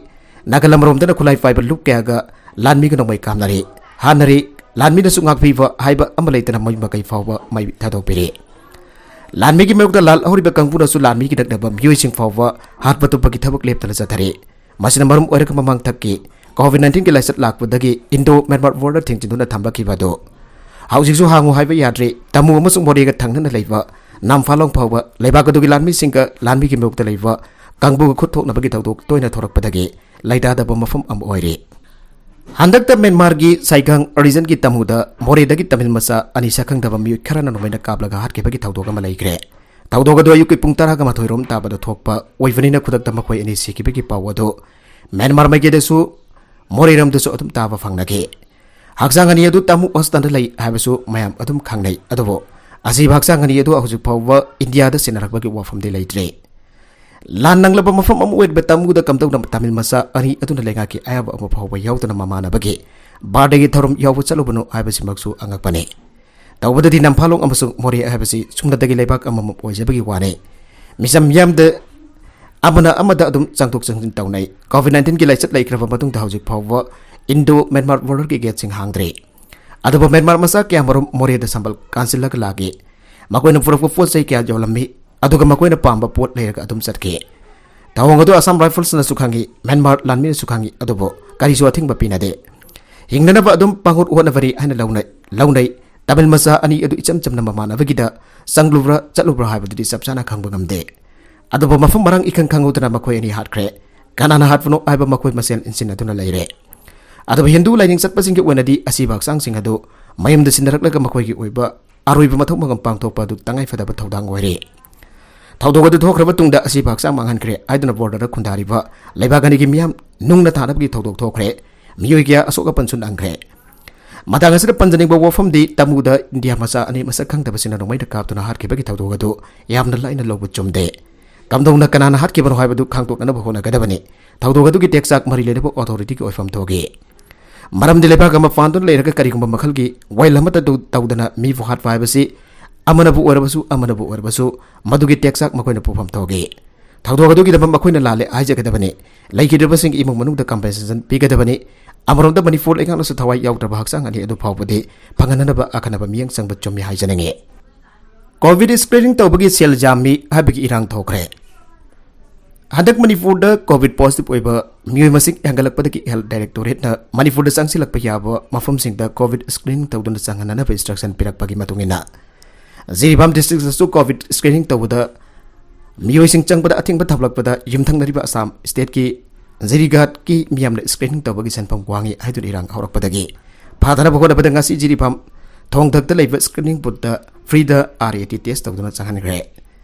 ꯅꯥꯒꯜ ꯑꯃꯔꯣꯝꯗꯅ ꯈꯨꯠꯂꯥꯏ ꯄꯥꯏꯕ ꯂꯨꯞ ꯀꯌꯥꯒ ꯂꯥꯟꯃꯤꯒ ꯅꯣꯡꯃꯩ ꯀꯥꯞꯅꯔꯤ꯫ ꯍꯥꯟꯅꯔꯤ ꯂꯥꯟꯃꯤꯅꯁꯨ ꯉꯥꯛꯄꯤꯕ ꯍꯥꯏꯕ ꯑꯃ ꯂꯩꯇꯅ ꯃꯌꯨꯝ ꯃꯀꯩ ꯐꯥꯎꯕ ꯃꯩ ꯊꯥꯗꯣꯛꯄꯤꯔꯤ꯫ ꯂꯥꯟꯃꯤꯒꯤ ꯃꯥꯌꯣꯛꯇ ꯂꯥꯜꯍꯧꯔꯤꯕ ꯀꯥꯡꯕꯨꯅꯁꯨ ꯂꯥꯟꯃꯤꯒꯤ ꯅꯛꯅꯕ ꯃꯤꯑꯣꯏꯁꯤꯡ ꯐꯥꯎꯕ ꯍꯥꯠꯄ ꯇꯨꯞꯄꯒꯤ ꯊꯕꯛ ꯂꯦꯞꯇꯅ ꯆꯠꯊꯔꯤ꯫ ꯃꯁꯤꯅ ꯃꯔꯝ ꯑꯣꯏꯔꯒ ꯃꯃꯥꯡ ꯊꯛꯀꯤ ꯀꯣꯚꯤꯗ ꯅꯥꯏꯟꯇꯤꯟꯒꯤ ꯂꯥꯏꯆꯠ ꯂꯥꯛꯄꯗꯒꯤ ꯏꯟꯗꯣ ꯃꯦꯟꯃꯥꯔ ꯕꯣꯔꯗꯔ ꯊꯤꯡꯖꯤꯟꯗꯨꯅ ꯊꯝꯕꯈꯤꯕ ꯑꯗꯨ ꯍꯧꯖꯤꯛꯁꯨ ꯍꯥꯡꯉꯨ ꯍꯥꯏꯕ ꯌꯥꯗ꯭ꯔꯤ꯫ ꯇꯥꯃꯨ ꯑꯃꯁꯨꯡ ꯃꯣꯔꯦꯒ ꯊꯪꯅꯅ ꯂꯩꯕ ꯅꯥꯝꯐꯥꯂꯣꯡ ꯐꯥꯎꯕ ꯂꯩꯕꯥꯛ ꯑꯗꯨꯒꯤ ꯂꯥꯟꯃꯤꯁꯤꯡꯒ ꯂꯥꯟꯃꯤꯒꯤ ꯃꯥꯌꯣꯛꯇ ꯂꯩꯕ ꯀꯥꯡꯕꯨꯒ ꯈꯨꯠ ꯊꯣꯛꯅꯕꯒꯤ ꯊꯧꯗꯣꯛ ꯇꯣꯏꯅ ꯊꯣꯔꯛꯄꯗꯒꯤ ꯂꯩꯇꯥꯗꯕ ꯃꯐꯝ ꯑꯃ ꯑꯣꯏꯔꯤ꯫ ꯍꯟꯗꯛꯇ ꯃꯦꯟꯃꯥꯔꯒꯤ ꯁꯥꯏꯒꯥꯡ ꯔꯤꯖꯟꯒꯤ ꯇꯥꯃꯨꯗ ꯃꯣꯔꯦꯗꯒꯤ ꯇꯥꯃꯤꯜ ꯃꯆꯥ ꯑꯅꯤ ꯁꯛꯈꯪꯗꯕ ꯃꯤꯑꯣꯏ ꯈꯔꯅ ꯅꯣꯡꯃꯩꯅ ꯀꯥꯞꯂꯒ ꯍꯥꯠꯈꯤꯕꯒꯤ ꯊꯧꯗꯣꯛ ꯑꯃ ꯂꯩꯈ꯭ꯔꯦ꯫ ꯊꯧꯗꯣꯛ ꯑꯗꯨ ꯑꯌꯨꯛꯀꯤ ꯄꯨꯡ ꯇꯔꯥꯒ ꯃꯥꯊꯣꯏ ꯔꯣꯝ ꯇꯥꯕꯗ ꯊꯣꯛꯄ ꯑꯣꯏꯕꯅꯤꯅ ꯈꯨꯗꯛꯇ ꯃꯈꯣꯏ ꯑꯅꯤ ꯁꯤꯈꯤꯕꯒꯤ ꯄꯥꯎ ꯑꯗꯨ ꯃꯦꯟꯃꯥꯔ ꯃꯥꯏꯀꯩꯗꯁꯨ ꯃꯣꯔꯦꯔꯣꯝꯗꯁꯨ ꯑꯗꯨꯝ ꯇꯥꯕ ꯐꯪꯅꯈꯤ꯫ ꯍꯛꯆꯥꯡ ꯑꯅꯤ ꯑꯗꯨ ꯇꯥꯃꯨ ꯍꯣꯁꯄꯤꯇꯥꯜꯗ ꯂꯩ ꯍꯥꯏꯕꯁꯨ ꯃꯌꯥꯝ ꯑꯗꯨꯝ ꯈꯪꯅꯩ꯫ ꯑꯗꯨꯕꯨ ꯑꯁꯤꯕ ꯍꯛꯆꯥꯡ ꯑꯅꯤ ꯑꯗꯨ ꯍꯧꯖꯤꯛ ꯐꯥꯎꯕ ꯏꯟꯗꯤꯌꯥꯗ ꯁꯤꯟꯅꯔꯛꯄꯒꯤ ꯋꯥꯐꯝꯗꯤ ꯂꯩꯇ꯭ꯔꯤ꯫ ꯂꯥꯟ ꯅꯪꯂꯕ ꯃꯐꯝ ꯑꯃ ꯑꯣꯏꯔꯤꯕ ꯇꯥꯃꯨꯗ ꯀꯝꯗꯧꯅ ꯇꯥꯃꯤꯜ ꯃꯆꯥ ꯑꯅꯤ ꯑꯗꯨꯅ ꯂꯩꯉꯥꯛꯀꯤ ꯑꯌꯥꯕ ꯑꯃ ꯐꯥꯎꯕ ꯌꯥꯎꯗꯅ ꯃꯃꯥꯟꯅꯕꯒꯤ ꯕꯥꯔꯗꯦꯒꯤ ꯊꯧꯔꯝ ꯌꯥꯎꯕ ꯆꯠꯂꯨꯕꯅꯣ ꯍꯥꯏꯕꯁꯤꯃꯛꯁꯨ ꯑꯉꯛꯄꯅꯤ꯫ ꯇꯧꯕꯗꯗꯤ ꯅꯝꯐꯥꯂꯣꯡ ꯑꯃꯁꯨꯡ ꯃꯣꯔꯦ ꯍꯥꯏꯕꯁꯤ ꯁꯨꯡꯅꯇꯒꯤ ꯂꯩꯕꯥꯛ ꯑꯃꯃꯝ ꯑꯣꯏꯖꯕꯒꯤ ꯋꯥꯅꯤ꯫ ꯃꯤꯆꯝ ꯃꯤꯌꯥꯝꯗ ꯑꯃꯅ ꯑꯃꯗ ꯑꯗꯨꯝ ꯆꯪꯊꯣꯛ ꯆꯪꯁꯤꯟ ꯇꯧꯅꯩ꯫ ꯀꯣꯚꯤꯗ ꯅꯥꯏꯟꯇꯤꯟꯒꯤ ꯂꯥꯏꯆꯠ ꯂꯩꯈ꯭ꯔꯕ ꯃꯇꯨꯡꯗ ꯍꯧꯖꯤꯛ ꯐꯥꯎꯕ ꯏꯟꯗꯣ ꯃꯦꯟꯃꯥꯔ ꯕꯣꯔꯗꯔꯒꯤ ꯒꯦꯠꯁꯤꯡ ꯍꯥꯡꯗ꯭ꯔꯤ꯫ ꯑꯗꯨꯕꯨ ꯃꯦꯟꯃꯥꯔ ꯃꯆꯥ ꯀꯌꯥꯃꯔꯨꯝ ꯃꯣꯔꯦꯗ ꯁꯝꯕꯜ ꯀꯥꯟꯁꯤꯜꯂꯒ ꯂꯥꯛꯏ꯫ ꯃꯈꯣꯏꯅ ꯄꯨꯔꯛꯄ ꯄꯣꯠ ꯆꯩ ꯀꯌꯥ ꯌꯣꯜꯂꯝꯃꯤ꯫ ꯑꯗꯨꯒ ꯃꯈꯣꯏꯅ ꯄꯥꯝꯕ ꯄꯣꯠ ꯂꯩꯔꯒ ꯑꯗꯨꯝ ꯆꯠꯈꯤ꯫ ꯊꯧꯑꯣꯡ ꯑꯗꯨ ꯑꯁꯥꯝ ꯔꯥꯏꯐꯜꯁꯅꯁꯨ ꯈꯪꯏ, ꯃꯦꯟꯃꯥꯔ ꯂꯥꯟꯃꯤꯅꯁꯨ ꯈꯪꯏ, ꯑꯗꯨꯕꯨ ꯀꯔꯤꯁꯨ ꯑꯊꯤꯡꯕ ꯄꯤꯅꯗꯦ꯫ ꯍꯤꯡꯅꯅꯕ ꯑꯗꯨꯝ ꯄꯥꯡꯒꯜ ꯍꯣꯠꯅꯕꯅꯤ ꯍꯥꯏꯅ ꯂꯧꯅꯩ ꯂꯧꯅꯩ꯫ ꯇꯥꯃꯤꯜ ꯃꯆꯥ ꯑꯅꯤ ꯑꯗꯨ ꯏꯆꯝ ꯆꯝꯅ ꯃꯃꯥꯟꯅꯕꯒꯤꯗ ꯆꯪꯂꯨꯕ꯭ꯔꯥ ꯆꯠꯂꯨꯕ꯭ꯔꯥ ꯍꯥꯏꯕꯗꯨꯗꯤ ꯆꯞ ꯆꯥꯅ ꯈꯪꯕ ꯉꯝꯗꯦ꯫ ꯑꯗꯨꯕꯨ ꯃꯐꯝ ꯃꯔꯥꯡ ꯏꯈꯪ ꯈꯪꯍꯧꯗꯅ ꯃꯈꯣꯏ ꯑꯅꯤ ꯍꯥꯠꯈ꯭ꯔꯦ꯫ ꯀꯅꯥꯅ ꯍꯥꯠꯄꯅꯣ ꯍꯥꯏꯕ ꯃꯈꯣꯏ ꯃꯁꯦꯜ ꯏꯟꯁꯤꯟꯅꯗꯨꯅ ꯂꯩꯔꯦ꯫ ꯑꯗꯨꯕꯨ ꯍꯤꯟꯗꯨ ꯂꯥꯏꯅꯤꯡ ꯆꯠꯄꯁꯤꯡꯒꯤ ꯑꯣꯏꯅꯗꯤ ꯑꯁꯤꯕ ꯍꯛꯆꯥꯡꯁꯤꯡ ꯑꯗꯨ ꯃꯌꯨꯝꯗ ꯁꯤꯟꯅꯔꯛꯂꯒ ꯃꯈꯣꯏꯒꯤ ꯑꯣꯏꯕ ꯑꯔꯣꯏꯕ ꯃꯊꯧ ꯃꯉꯝ ꯄꯥꯡꯊꯣꯛꯄ ꯑꯗꯨ ꯇꯉꯥꯏꯐꯗꯕ ꯊꯧꯗꯥꯡ ꯑꯣꯏꯔꯦ꯫ ꯊꯧꯗꯣꯛ ꯑꯗꯨ ꯊꯣꯛꯈ꯭ꯔꯕ ꯇꯨꯡꯗ ꯑꯁꯤꯕ ꯍꯛꯆꯥꯡ ꯃꯥꯡꯍꯟꯈ꯭ꯔꯦ ꯍꯥꯏꯗꯨꯅ border ꯗ ꯈꯨꯟꯗꯥꯔꯤꯕ ꯂꯩꯕꯥꯛ ꯑꯅꯤꯒꯤ ꯃꯤꯌꯥꯝ ꯅꯨꯡꯅ ꯊꯥꯅꯕꯒꯤ ꯊꯧꯗꯣꯛ ꯊꯣꯛꯈ꯭ꯔꯦ꯫ ꯃꯤꯑꯣꯏ ꯀꯌꯥ ꯑꯁꯣꯛ ꯑꯄꯟꯁꯨ ꯅꯪꯈ꯭ꯔꯦ꯫ ꯃꯇꯥꯡ ꯑꯁꯤꯗ ꯄꯟꯖꯅꯤꯡꯕ ꯋꯥꯐꯝꯗꯤ, ꯇꯃꯨꯗ ꯏꯟꯗꯤꯌꯥ ꯃꯆꯥ ꯑꯅꯤ ꯃꯁꯛ ꯈꯪꯗꯕꯁꯤꯡꯅ ꯅꯣꯡꯃꯩꯅ ꯀꯥꯞꯇꯨꯅ ꯍꯥꯠꯈꯤꯕꯒꯤ ꯊꯧꯗꯣꯛ ꯑꯗꯨ ꯌꯥꯝꯅ ꯂꯥꯏꯅ ꯂꯧꯕ ꯆꯨꯝꯗꯦ꯫ ꯀꯝꯗꯧꯅ ꯀꯅꯥꯅ ꯍꯥꯠꯈꯤꯕꯅꯣ ꯍꯥꯏꯕꯗꯨ ꯈꯪꯗꯣꯛꯅꯅꯕ ꯍꯣꯠꯅꯒꯗꯕꯅꯤ꯫ ꯊꯧꯗꯣꯛ ꯑꯗꯨꯒꯤ ꯇꯦꯛꯆꯥꯛ ꯃꯔꯤ ꯂꯩꯅꯕ authority ꯒꯤ ꯑꯣꯏꯐꯝ ꯊꯣꯛꯏ꯫ ꯃꯔꯝꯗꯤ ꯂꯩꯕꯥꯛ ꯑꯃ ꯄꯥꯟꯗꯨꯅ ꯂꯩꯔꯒ ꯀꯔꯤꯒꯨꯝꯕ ꯃꯈꯜꯒꯤ ꯋꯥꯌꯦꯜ ꯑꯃꯠꯇ ꯇꯧ-, ꯇꯧꯗꯅ ꯃꯤꯕꯨ ꯍꯥꯠꯄ ꯍꯥꯏꯕꯁꯤ ꯑꯃꯅꯕꯨ ꯑꯣꯏꯔꯕꯁꯨ, ꯑꯃꯅꯕꯨ ꯑꯣꯏꯔꯕꯁꯨ ꯃꯗꯨꯒꯤ ꯇꯦꯛꯆꯥꯛ ꯃꯈꯣꯏꯅ ꯄꯨꯐꯝ ꯊꯣꯛꯏ꯫ ꯊꯧꯗꯣꯛ ꯑꯗꯨꯒꯤꯗꯃꯛ ꯃꯈꯣꯏꯅ ꯂꯥꯜꯂꯦ ꯍꯥꯏꯖꯒꯗꯕꯅꯤ꯫ ꯂꯩꯈꯤꯗ꯭ꯔꯕꯁꯤꯡꯒꯤ ꯏꯃꯨꯡ ꯃꯅꯨꯡꯗ compensation ꯄꯤꯒꯗꯕꯅꯤ꯫ ꯑꯃꯔꯣꯝꯗ ꯃꯅꯤꯄꯨꯔ ꯂꯩꯉꯥꯛꯅꯁꯨ ꯊꯋꯥꯏ ꯌꯥꯎꯗ꯭ꯔꯕ ꯍꯛꯆꯥꯡ ꯑꯅꯤ ꯑꯗꯨ ꯐꯥꯎꯕꯗꯤ ꯐꯪꯍꯟꯅꯅꯕ ꯑꯈꯟꯅꯕ ꯃꯤꯠꯌꯦꯡ ꯆꯪꯕ ꯆꯨꯝꯃꯤ ꯍꯥꯏꯖꯅꯤꯡꯏ꯫ COVID screening ꯇꯧꯕꯒꯤ ꯁꯦꯜ ꯌꯥꯝꯃꯤ ꯍꯥꯏꯕꯒꯤ ꯏꯔꯥꯡ ꯊꯣꯛꯈ꯭ꯔꯦ꯫ ꯍꯟꯗꯛ ꯃꯅꯤꯄꯨꯔꯗ COVID positive ꯑꯣꯏꯕ ꯃꯤꯑꯣꯏ ꯃꯁꯤꯡ ꯍꯦꯟꯒꯠꯂꯛꯄꯗꯒꯤ health directorate ꯅ ꯃꯅꯤꯄꯨꯔꯗ ꯆꯪꯁꯤꯜꯂꯛꯄ ꯌꯥꯕ ꯃꯐꯝꯁꯤꯡꯗ COVID screening ꯇꯧꯗꯨꯅ ꯆꯪꯍꯟꯅꯅꯕ instruction ꯄꯤꯔꯛꯄꯒꯤ ꯃꯇꯨꯡ ꯏꯟꯅ, ꯖꯤꯔꯤꯕꯥꯝ district ꯇꯁꯨ COVID screening ꯇꯧꯕꯗ ꯃꯤꯑꯣꯏꯁꯤꯡ ꯆꯪꯕꯗ ꯑꯊꯤꯡꯕ ꯊꯝꯂꯛꯄꯗ ꯌꯨꯝꯊꯪꯅꯔꯤꯕ ꯑꯁꯥꯝ state ꯀꯤ ꯖꯤꯔꯤꯘꯥꯠꯀꯤ ꯃꯤꯌꯥꯝꯅ screening ꯇꯧꯕꯒꯤ ꯁꯦꯟꯐꯝ ꯋꯥꯡꯉꯤ ꯍꯥꯏꯗꯨꯅ ꯏꯔꯥꯡ ꯍꯧꯔꯛꯄꯗꯒꯤ ꯐꯥꯗꯅꯕ ꯍꯣꯠꯅꯕꯗ ꯉꯁꯤ ꯖꯤꯔꯤꯕꯥꯝ ꯊꯣꯡꯊꯛꯇ ꯂꯩꯕ screening booth ꯇ free ꯗ RAT test ꯇꯧꯗꯨꯅ ꯆꯪꯍꯟꯈ꯭ꯔꯦ꯫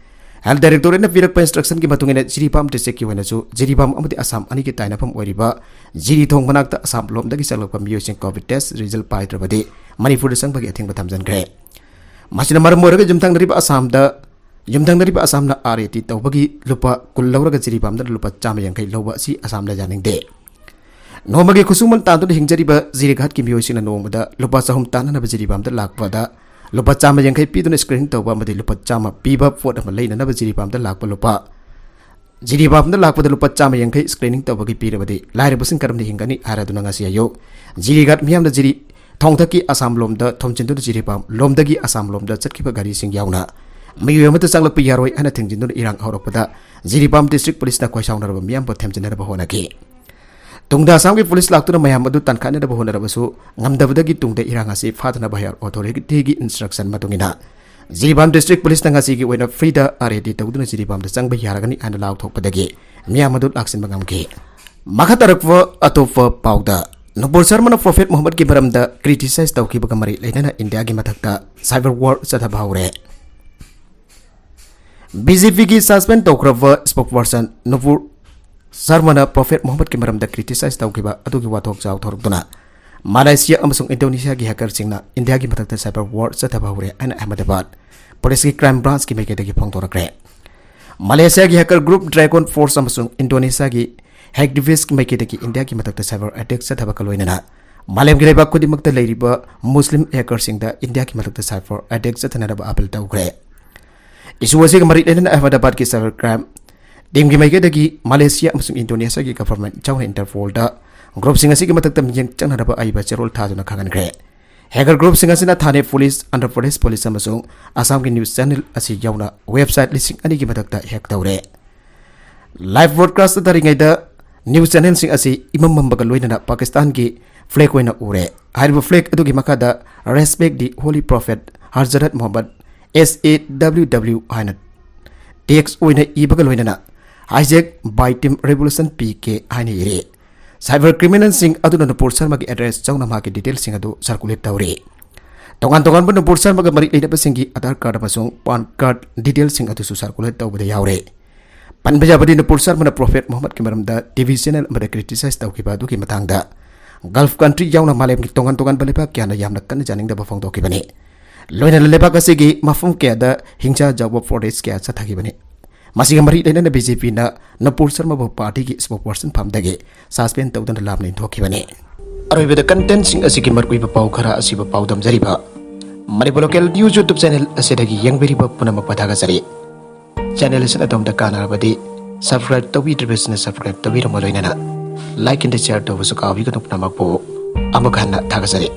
Health directorate ꯅ ꯄꯤꯔꯛꯄ instruction ꯒꯤ ꯃꯇꯨꯡ ꯏꯟꯅ ꯖꯤꯔꯤꯕꯥꯝ district ꯀꯤ ꯑꯣꯏꯅꯁꯨ ꯖꯤꯔꯤꯕꯥꯝ ꯑꯃꯗꯤ ꯑꯁꯥꯝ ꯑꯅꯤꯒꯤ ꯇꯥꯏꯅꯐꯝ ꯑꯣꯏꯔꯤꯕ ꯖꯤꯔꯤꯊꯣꯡ ꯃꯅꯥꯛꯇ ꯑꯁꯥꯝ ꯂꯣꯝꯗꯒꯤ ꯆꯪꯂꯛꯄ ꯃꯤꯑꯣꯏꯁꯤꯡ COVID test result ꯄꯥꯏꯗ꯭ꯔꯕꯗꯤ ꯃꯅꯤꯄꯨꯔꯗ ꯆꯪꯕꯒꯤ ꯑꯊꯤꯡꯕ ꯊꯝꯖꯤꯟꯈ꯭ꯔꯦ꯫ ꯃꯁꯤꯅ ꯃꯔꯝ ꯑꯣꯏꯔꯒ ꯌꯨꯝꯊꯪꯅꯔꯤꯕ ꯑꯁꯥꯝꯗ, ꯌꯨꯝꯊꯪꯅꯔꯤꯕ ꯑꯁꯥꯝꯅ RAT ꯇꯧꯕꯒꯤ ꯂꯨꯄꯥ ꯀꯨꯟ ꯂꯧꯔꯒ ꯖꯤꯔꯤꯕꯥꯝꯗꯅ ꯂꯨꯄꯥ ꯆꯥꯝꯃ ꯌꯥꯡꯈꯩ ꯂꯧꯕ ꯑꯁꯤ ꯑꯁꯥꯝꯅ ꯌꯥꯅꯤꯡꯗꯦ꯫ ꯅꯣꯡꯃꯒꯤ ꯈꯨꯠꯁꯨꯃꯟ ꯇꯥꯟꯗꯨꯅ ꯍꯤꯡꯖꯔꯤꯕ ꯖꯤꯔꯤꯘꯥꯠꯀꯤ ꯃꯤꯑꯣꯏꯁꯤꯡꯅ ꯅꯣꯡꯃꯗ ꯂꯨꯄꯥ ꯆꯍꯨꯝ ꯇꯥꯟꯅꯅꯕ ꯖꯤꯔꯤꯕꯥꯝꯗ ꯂꯥꯛꯄꯗ ꯂꯨꯄꯥ ꯆꯥꯝꯃ ꯌꯥꯡꯈꯩ ꯄꯤꯗꯨꯅ screening ꯇꯧꯕ ꯑꯃꯗꯤ ꯂꯨꯄꯥ ꯆꯥꯝꯃ ꯄꯤꯕ ꯄꯣꯠ ꯑꯃ ꯂꯩꯅꯅꯕ ꯖꯤꯔꯤꯕꯥꯝꯗ ꯂꯥꯛꯄ ꯂꯨꯄꯥ, ꯖꯤꯔꯤꯕꯥꯝꯗ ꯂꯥꯛꯄꯗ ꯂꯨꯄꯥ ꯆꯥꯝꯃ ꯌꯥꯡꯈꯩ screening ꯇꯧꯕꯒꯤ ꯄꯤꯔꯕꯗꯤ ꯂꯥꯏꯔꯕꯁꯤꯡ ꯀꯔꯝꯅ ꯍꯤꯡꯒꯅꯤ ꯍꯥꯏꯔꯗꯨꯅ ꯉꯁꯤ ꯑꯌꯨꯛ ꯖꯤꯔꯤꯘꯥꯠ ꯃꯤꯌꯥꯝꯅ ꯖꯤꯔꯤ ꯊꯣꯡꯊꯛꯀꯤ ꯑꯁꯥꯝ ꯂꯣꯝꯗ ꯊꯣꯝꯖꯤꯟꯗꯨꯅ ꯖꯤꯔꯤꯕꯥꯝ ꯂꯣꯝꯗꯒꯤ ꯑꯁꯥꯝ ꯂꯣꯝꯗ ꯆꯠꯈꯤꯕ ꯒꯥꯔꯤꯁꯤꯡ ꯌꯥꯎꯅ ꯃꯤꯑꯣꯏ ꯑꯃꯠꯇ ꯆꯪꯂꯛꯄ ꯌꯥꯔꯣꯏ ꯍꯥꯏꯅ ꯊꯤꯡꯖꯤꯟꯗꯨꯅ ꯏꯔꯥꯡ ꯍꯧꯔꯛꯄꯗ ꯖꯤꯔꯤꯕꯥꯝ district police ꯅ ꯈꯣꯏꯁꯥꯎꯅꯔꯕ ꯃꯤꯌꯥꯝꯕꯨ ꯊꯦꯝꯖꯤꯟꯅꯅꯕ ꯍꯣꯠꯅꯈꯤ꯫ ꯇꯨꯡꯗ ꯑꯁꯥꯝꯒꯤ police ꯂꯥꯛꯇꯨꯅ ꯃꯌꯥꯝ ꯑꯗꯨ ꯇꯥꯟꯈꯠꯅꯅꯕ ꯍꯣꯠꯅꯔꯕꯁꯨ ꯉꯝꯗꯕꯗꯒꯤ ꯇꯨꯡꯗ ꯏꯔꯥꯡ ꯑꯁꯤ ꯐꯥꯗꯅꯕ higher authority ꯒꯤ instruction ꯃꯇꯨꯡ ꯏꯟꯅ ꯖꯤꯔꯤꯕꯥꯝ district police ꯅ ꯉꯁꯤꯒꯤ ꯑꯣꯏꯅ free ꯗ RAT ꯇꯧꯗꯨꯅ ꯖꯤꯔꯤꯕꯥꯝꯗ ꯆꯪꯕ ꯌꯥꯔꯒꯅꯤ ꯍꯥꯏꯅ ꯂꯥꯎꯊꯣꯛꯄꯗꯒꯤ ꯃꯤꯌꯥꯝ ꯑꯗꯨ ꯂꯥꯛꯁꯤꯟꯕ ꯉꯝꯈꯤ꯫ ꯃꯈꯥ ꯇꯥꯔꯛꯄ ꯑꯇꯣꯞꯄ ꯄꯥꯎꯗ, ꯅꯨꯄꯨꯔ ꯁꯔꯃꯅ Prophet ꯃꯨꯍꯝꯃꯗꯀꯤ ꯃꯔꯝꯗ criticize ꯇꯧꯈꯤꯕꯒ ꯃꯔꯤ ꯂꯩꯅꯅ ꯏꯟꯗꯤꯌꯥꯒꯤ ꯃꯊꯛꯇ cyber war ꯆꯠꯊꯕ ꯍꯧꯔꯦ꯫ ꯕꯤ ꯖꯦ ꯄꯤꯒꯤ ꯁꯁꯄꯦꯟ ꯇꯧꯈ꯭ꯔꯕ ꯁ꯭ꯄꯣꯛꯁꯄꯔꯁꯟ ꯅꯨꯄꯨꯔ ꯁꯔꯃꯅ ꯄ꯭ꯔꯣꯐꯦꯠ ꯃꯨꯍꯝꯃꯗꯀꯤ ꯃꯔꯝꯗ ꯀ꯭ꯔꯤꯇꯤꯁꯥꯏꯖ ꯇꯧꯈꯤꯕ ꯑꯗꯨꯒꯤ ꯋꯥꯊꯣꯛ ꯆꯥꯎꯊꯣꯔꯛꯇꯨꯅ ꯃꯂꯦꯁꯤꯌꯥ ꯑꯃꯁꯨꯡ ꯏꯟꯗꯣꯅꯦꯁꯤꯌꯥꯒꯤ ꯍꯦꯀꯔꯁꯤꯡꯅ ꯏꯟꯗꯤꯌꯥꯒꯤ ꯃꯊꯛꯇ ꯁꯥꯏꯕꯔ ꯋꯥꯔ ꯆꯠꯊꯕ ꯍꯧꯔꯦ ꯍꯥꯏꯅ ꯑꯍꯃꯗꯕꯥꯗ ꯄꯨꯂꯤꯁꯀꯤ ꯀ꯭ꯔꯥꯏꯝ ꯕ꯭ꯔꯥꯟꯆꯀꯤ ꯃꯥꯏꯀꯩꯗꯒꯤ ꯐꯣꯡꯗꯣꯔꯛꯈ꯭ꯔꯦ꯫ ꯃꯂꯦꯁꯤꯌꯥꯒꯤ ꯍꯦꯀꯔ ꯒ꯭ꯔꯨꯞ ꯗ꯭ꯔꯦꯒꯣꯟ ꯐꯣꯔꯁ ꯑꯃꯁꯨꯡ ꯏꯟꯗꯣꯅꯦꯁꯤꯌꯥꯒꯤ ꯍꯦꯛꯗꯤꯚꯤꯁꯀꯤ ꯃꯥꯏꯀꯩꯗꯒꯤ ꯏꯟꯗꯤꯌꯥꯒꯤ ꯃꯊꯛꯇ ꯁꯥꯏꯕꯔ ꯑꯦꯇꯦꯛ ꯆꯠꯊꯕꯒ ꯂꯣꯏꯅꯅ ꯃꯥꯂꯦꯝꯒꯤ ꯂꯩꯕꯥꯛ ꯈꯨꯗꯤꯡꯃꯛꯇ ꯂꯩꯔꯤꯕ ꯃꯨꯁꯂꯤꯝ ꯍꯦꯀꯔꯁꯤꯡꯗ ꯏꯟꯗꯤꯌꯥꯒꯤ ꯃꯊꯛꯇ ꯁꯥꯏꯕꯔ ꯑꯦꯇꯦꯛ ꯆꯠꯊꯅꯅꯕ ꯑꯥꯄꯤꯜ ꯇꯧꯈ꯭ꯔꯦ꯫ ꯏꯁꯨ ꯑꯁꯤꯒ ꯃꯔꯤ ꯂꯩꯅꯅ ꯑꯍꯃꯗꯕꯥꯗꯀꯤ ꯁꯥꯏꯕꯔ ꯀ꯭ꯔꯥꯏꯝ ꯇꯤꯝꯒꯤ ꯃꯥꯏꯀꯩꯗꯒꯤ ꯃꯂꯦꯁꯤꯌꯥ ꯑꯃꯁꯨꯡ ꯏꯟꯗꯣꯅꯦꯁꯤꯌꯥꯒꯤ ꯒꯚꯔꯟꯃꯦꯟꯠ ꯌꯥꯎꯅ ꯏꯟꯇꯔꯄꯣꯜꯗ ꯒ꯭ꯔꯨꯞꯁꯤꯡ ꯑꯁꯤꯒꯤ ꯃꯊꯛꯇ ꯃꯤꯠꯌꯦꯡ ꯆꯪꯅꯅꯕ ꯑꯏꯕ ꯆꯦꯔꯣꯜ ꯊꯥꯗꯨꯅ ꯈꯪꯍꯟꯈ꯭ꯔꯦ꯫ ꯍꯦꯀꯔ ꯒ꯭ꯔꯨꯞꯁꯤꯡ ꯑꯁꯤꯅ ꯊꯥꯅꯦ ꯄꯨꯂꯤꯁ, ꯑꯟꯙ꯭ꯔ ꯄ꯭ꯔꯗꯦꯁ ꯄꯨꯂꯤꯁ ꯑꯃꯁꯨꯡ ꯑꯁꯥꯝꯒꯤ ꯅ꯭ꯌꯨꯁ ꯆꯦꯅꯦꯜ ꯑꯁꯤ ꯌꯥꯎꯅ ꯋꯦꯕꯁꯥꯏꯠ ꯂꯤꯁꯤꯡ ꯑꯅꯤꯒꯤ ꯃꯊꯛꯇ ꯍꯦꯛ ꯇꯧꯔꯦ꯫ ꯂꯥꯏꯚ ꯕ꯭ꯔꯣꯗꯀꯥꯁꯇ ꯇꯥꯔꯤꯉꯩꯗ ꯅ꯭ꯌꯨꯁ ꯆꯦꯅꯦꯜꯁꯤꯡ ꯑꯁꯤ ꯏꯃꯝ ꯃꯝꯕꯒ ꯂꯣꯏꯅꯅ ꯄꯥꯀꯤꯁꯇꯥꯟꯒꯤ ꯐ꯭ꯂꯦꯒ ꯑꯣꯏꯅ ꯎꯔꯦ꯫ ꯍꯥꯏꯔꯤꯕ ꯐ꯭ꯂꯦꯒ ꯑꯗꯨꯒꯤ ꯃꯈꯥꯗ "Respect the Holy Prophet Hazrat Muhammad, S A W W" ꯍꯥꯏꯅ ꯇꯦꯛꯁ ꯑꯣꯏꯅ ꯏꯕꯒ ꯂꯣꯏꯅꯅ "Hijack by Team Revolution P K" ꯍꯥꯏꯅ ꯏꯔꯦ꯫ ꯁꯥꯏꯕꯔ ꯀ꯭ꯔꯤꯃꯤꯅꯦꯜꯁꯤꯡ ꯑꯗꯨꯅ ꯅꯨꯄꯨꯔ ꯁꯔꯃꯒꯤ ꯑꯦꯗ꯭ꯔꯦꯁ ꯌꯥꯎꯅ ꯃꯍꯥꯛꯀꯤ ꯗꯤꯇꯦꯜꯁꯤꯡ ꯑꯗꯨ ꯁꯔꯀꯨꯂꯦꯠ ꯇꯧꯔꯤ꯫ ꯇꯣꯉꯥꯟ ꯇꯣꯉꯥꯟꯕ ꯅꯨꯄꯨꯔ ꯁꯔꯃꯒ ꯃꯔꯤ ꯂꯩꯅꯕꯁꯤꯡꯒꯤ ꯑꯙꯥꯔ ꯀꯥꯔꯗ ꯑꯃꯁꯨꯡ ꯄꯥꯟ ꯀꯥꯔꯗ ꯗꯤꯇꯦꯜꯁꯤꯡ ꯑꯗꯨꯁꯨ ꯁꯔꯀꯨꯂꯦꯠ ꯇꯧꯕꯗ ꯌꯥꯎꯔꯦ꯫ ꯄꯟꯕ ꯌꯥꯕꯗꯤ, ꯅꯨꯄꯨꯔ ꯁꯔꯃꯅ ꯄ꯭ꯔꯣꯐꯦꯠ ꯃꯨꯍꯝꯃꯗꯀꯤ ꯃꯔꯝꯗ ꯇꯤ ꯚꯤ ꯆꯦꯅꯦꯜ ꯑꯃꯗ ꯀ꯭ꯔꯤꯇꯤꯁꯥꯏꯖ ꯇꯧꯈꯤꯕ ꯑꯗꯨꯒꯤ ꯃꯇꯥꯡꯗ ꯒꯜꯐ ꯀꯟꯇ꯭ꯔꯤ ꯌꯥꯎꯅ ꯃꯥꯂꯦꯝꯒꯤ ꯇꯣꯉꯥꯟ ꯇꯣꯉꯥꯟꯕ ꯂꯩꯕꯥꯛ ꯀꯌꯥꯅ ꯌꯥꯝꯅ ꯀꯟꯅ ꯌꯥꯅꯤꯡꯗꯕ ꯐꯣꯡꯗꯣꯛꯈꯤꯕꯅꯤ꯫ ꯂꯣꯏꯅꯅ ꯂꯩꯕꯥꯛ ꯑꯁꯤꯒꯤ ꯃꯐꯝ ꯀꯌꯥꯗ ꯍꯤꯡꯁꯥ ꯌꯥꯎꯕ ꯄ꯭ꯔꯣꯇꯦꯁ ꯀꯌꯥ ꯆꯠꯊꯈꯤꯕꯅꯤ꯫ ꯃꯁꯤꯒ ꯃꯔꯤ ꯂꯩꯅꯅ ꯕꯤ ꯖꯦ ꯄꯤꯅ ꯅꯨꯄꯨꯔ ꯁꯔꯃꯕꯨ ꯄꯥꯔꯇꯤꯒꯤ ꯁ꯭ꯄꯣꯛꯁꯄꯔꯁꯟ ꯐꯝꯗꯒꯤ ꯁꯁꯄꯦꯟ ꯇꯧꯗꯨꯅ ꯂꯥꯞꯅ ꯏꯟꯊꯣꯛꯈꯤꯕꯅꯤ꯫ ꯑꯔꯣꯏꯕꯗ ꯀꯟꯇꯦꯟꯠꯁꯤꯡ ꯑꯁꯤꯒꯤ ꯃꯔꯨꯑꯣꯏꯕ ꯄꯥꯎ ꯈꯔ ꯑꯁꯤꯕꯨ ꯄꯥꯎꯗꯝꯖꯔꯤꯕ Manipur local news YouTube channel ꯑꯁꯤꯗꯒꯤ ꯌꯦꯡꯕꯤꯔꯤꯕ ꯄꯨꯝꯅꯃꯛꯄꯨ ꯊꯥꯒꯠꯆꯔꯤ꯫ ꯆꯦꯅꯦꯜ ꯑꯁꯤꯅ ꯑꯗꯣꯝꯗ ꯀꯥꯟꯅꯔꯕꯗꯤ ꯁꯕꯁꯀ꯭ꯔꯥꯏꯕ ꯇꯧꯕꯤꯗ꯭ꯔꯤꯕꯁꯤꯡꯅ ꯁꯕꯁꯀ꯭ꯔꯥꯏꯕ ꯇꯧꯕꯤꯔꯝꯃ ꯂꯣꯏꯅꯅ ꯂꯥꯏꯛ ꯑꯦꯟ ꯁꯤꯌꯔ ꯇꯧꯕꯁꯨ ꯀꯥꯎꯕꯤꯒꯅꯨ꯫ ꯄꯨꯝꯅꯃꯛꯄꯨ ꯑꯃꯨꯛ ꯍꯟꯅ ꯊꯥꯒꯠꯆꯔꯤ꯫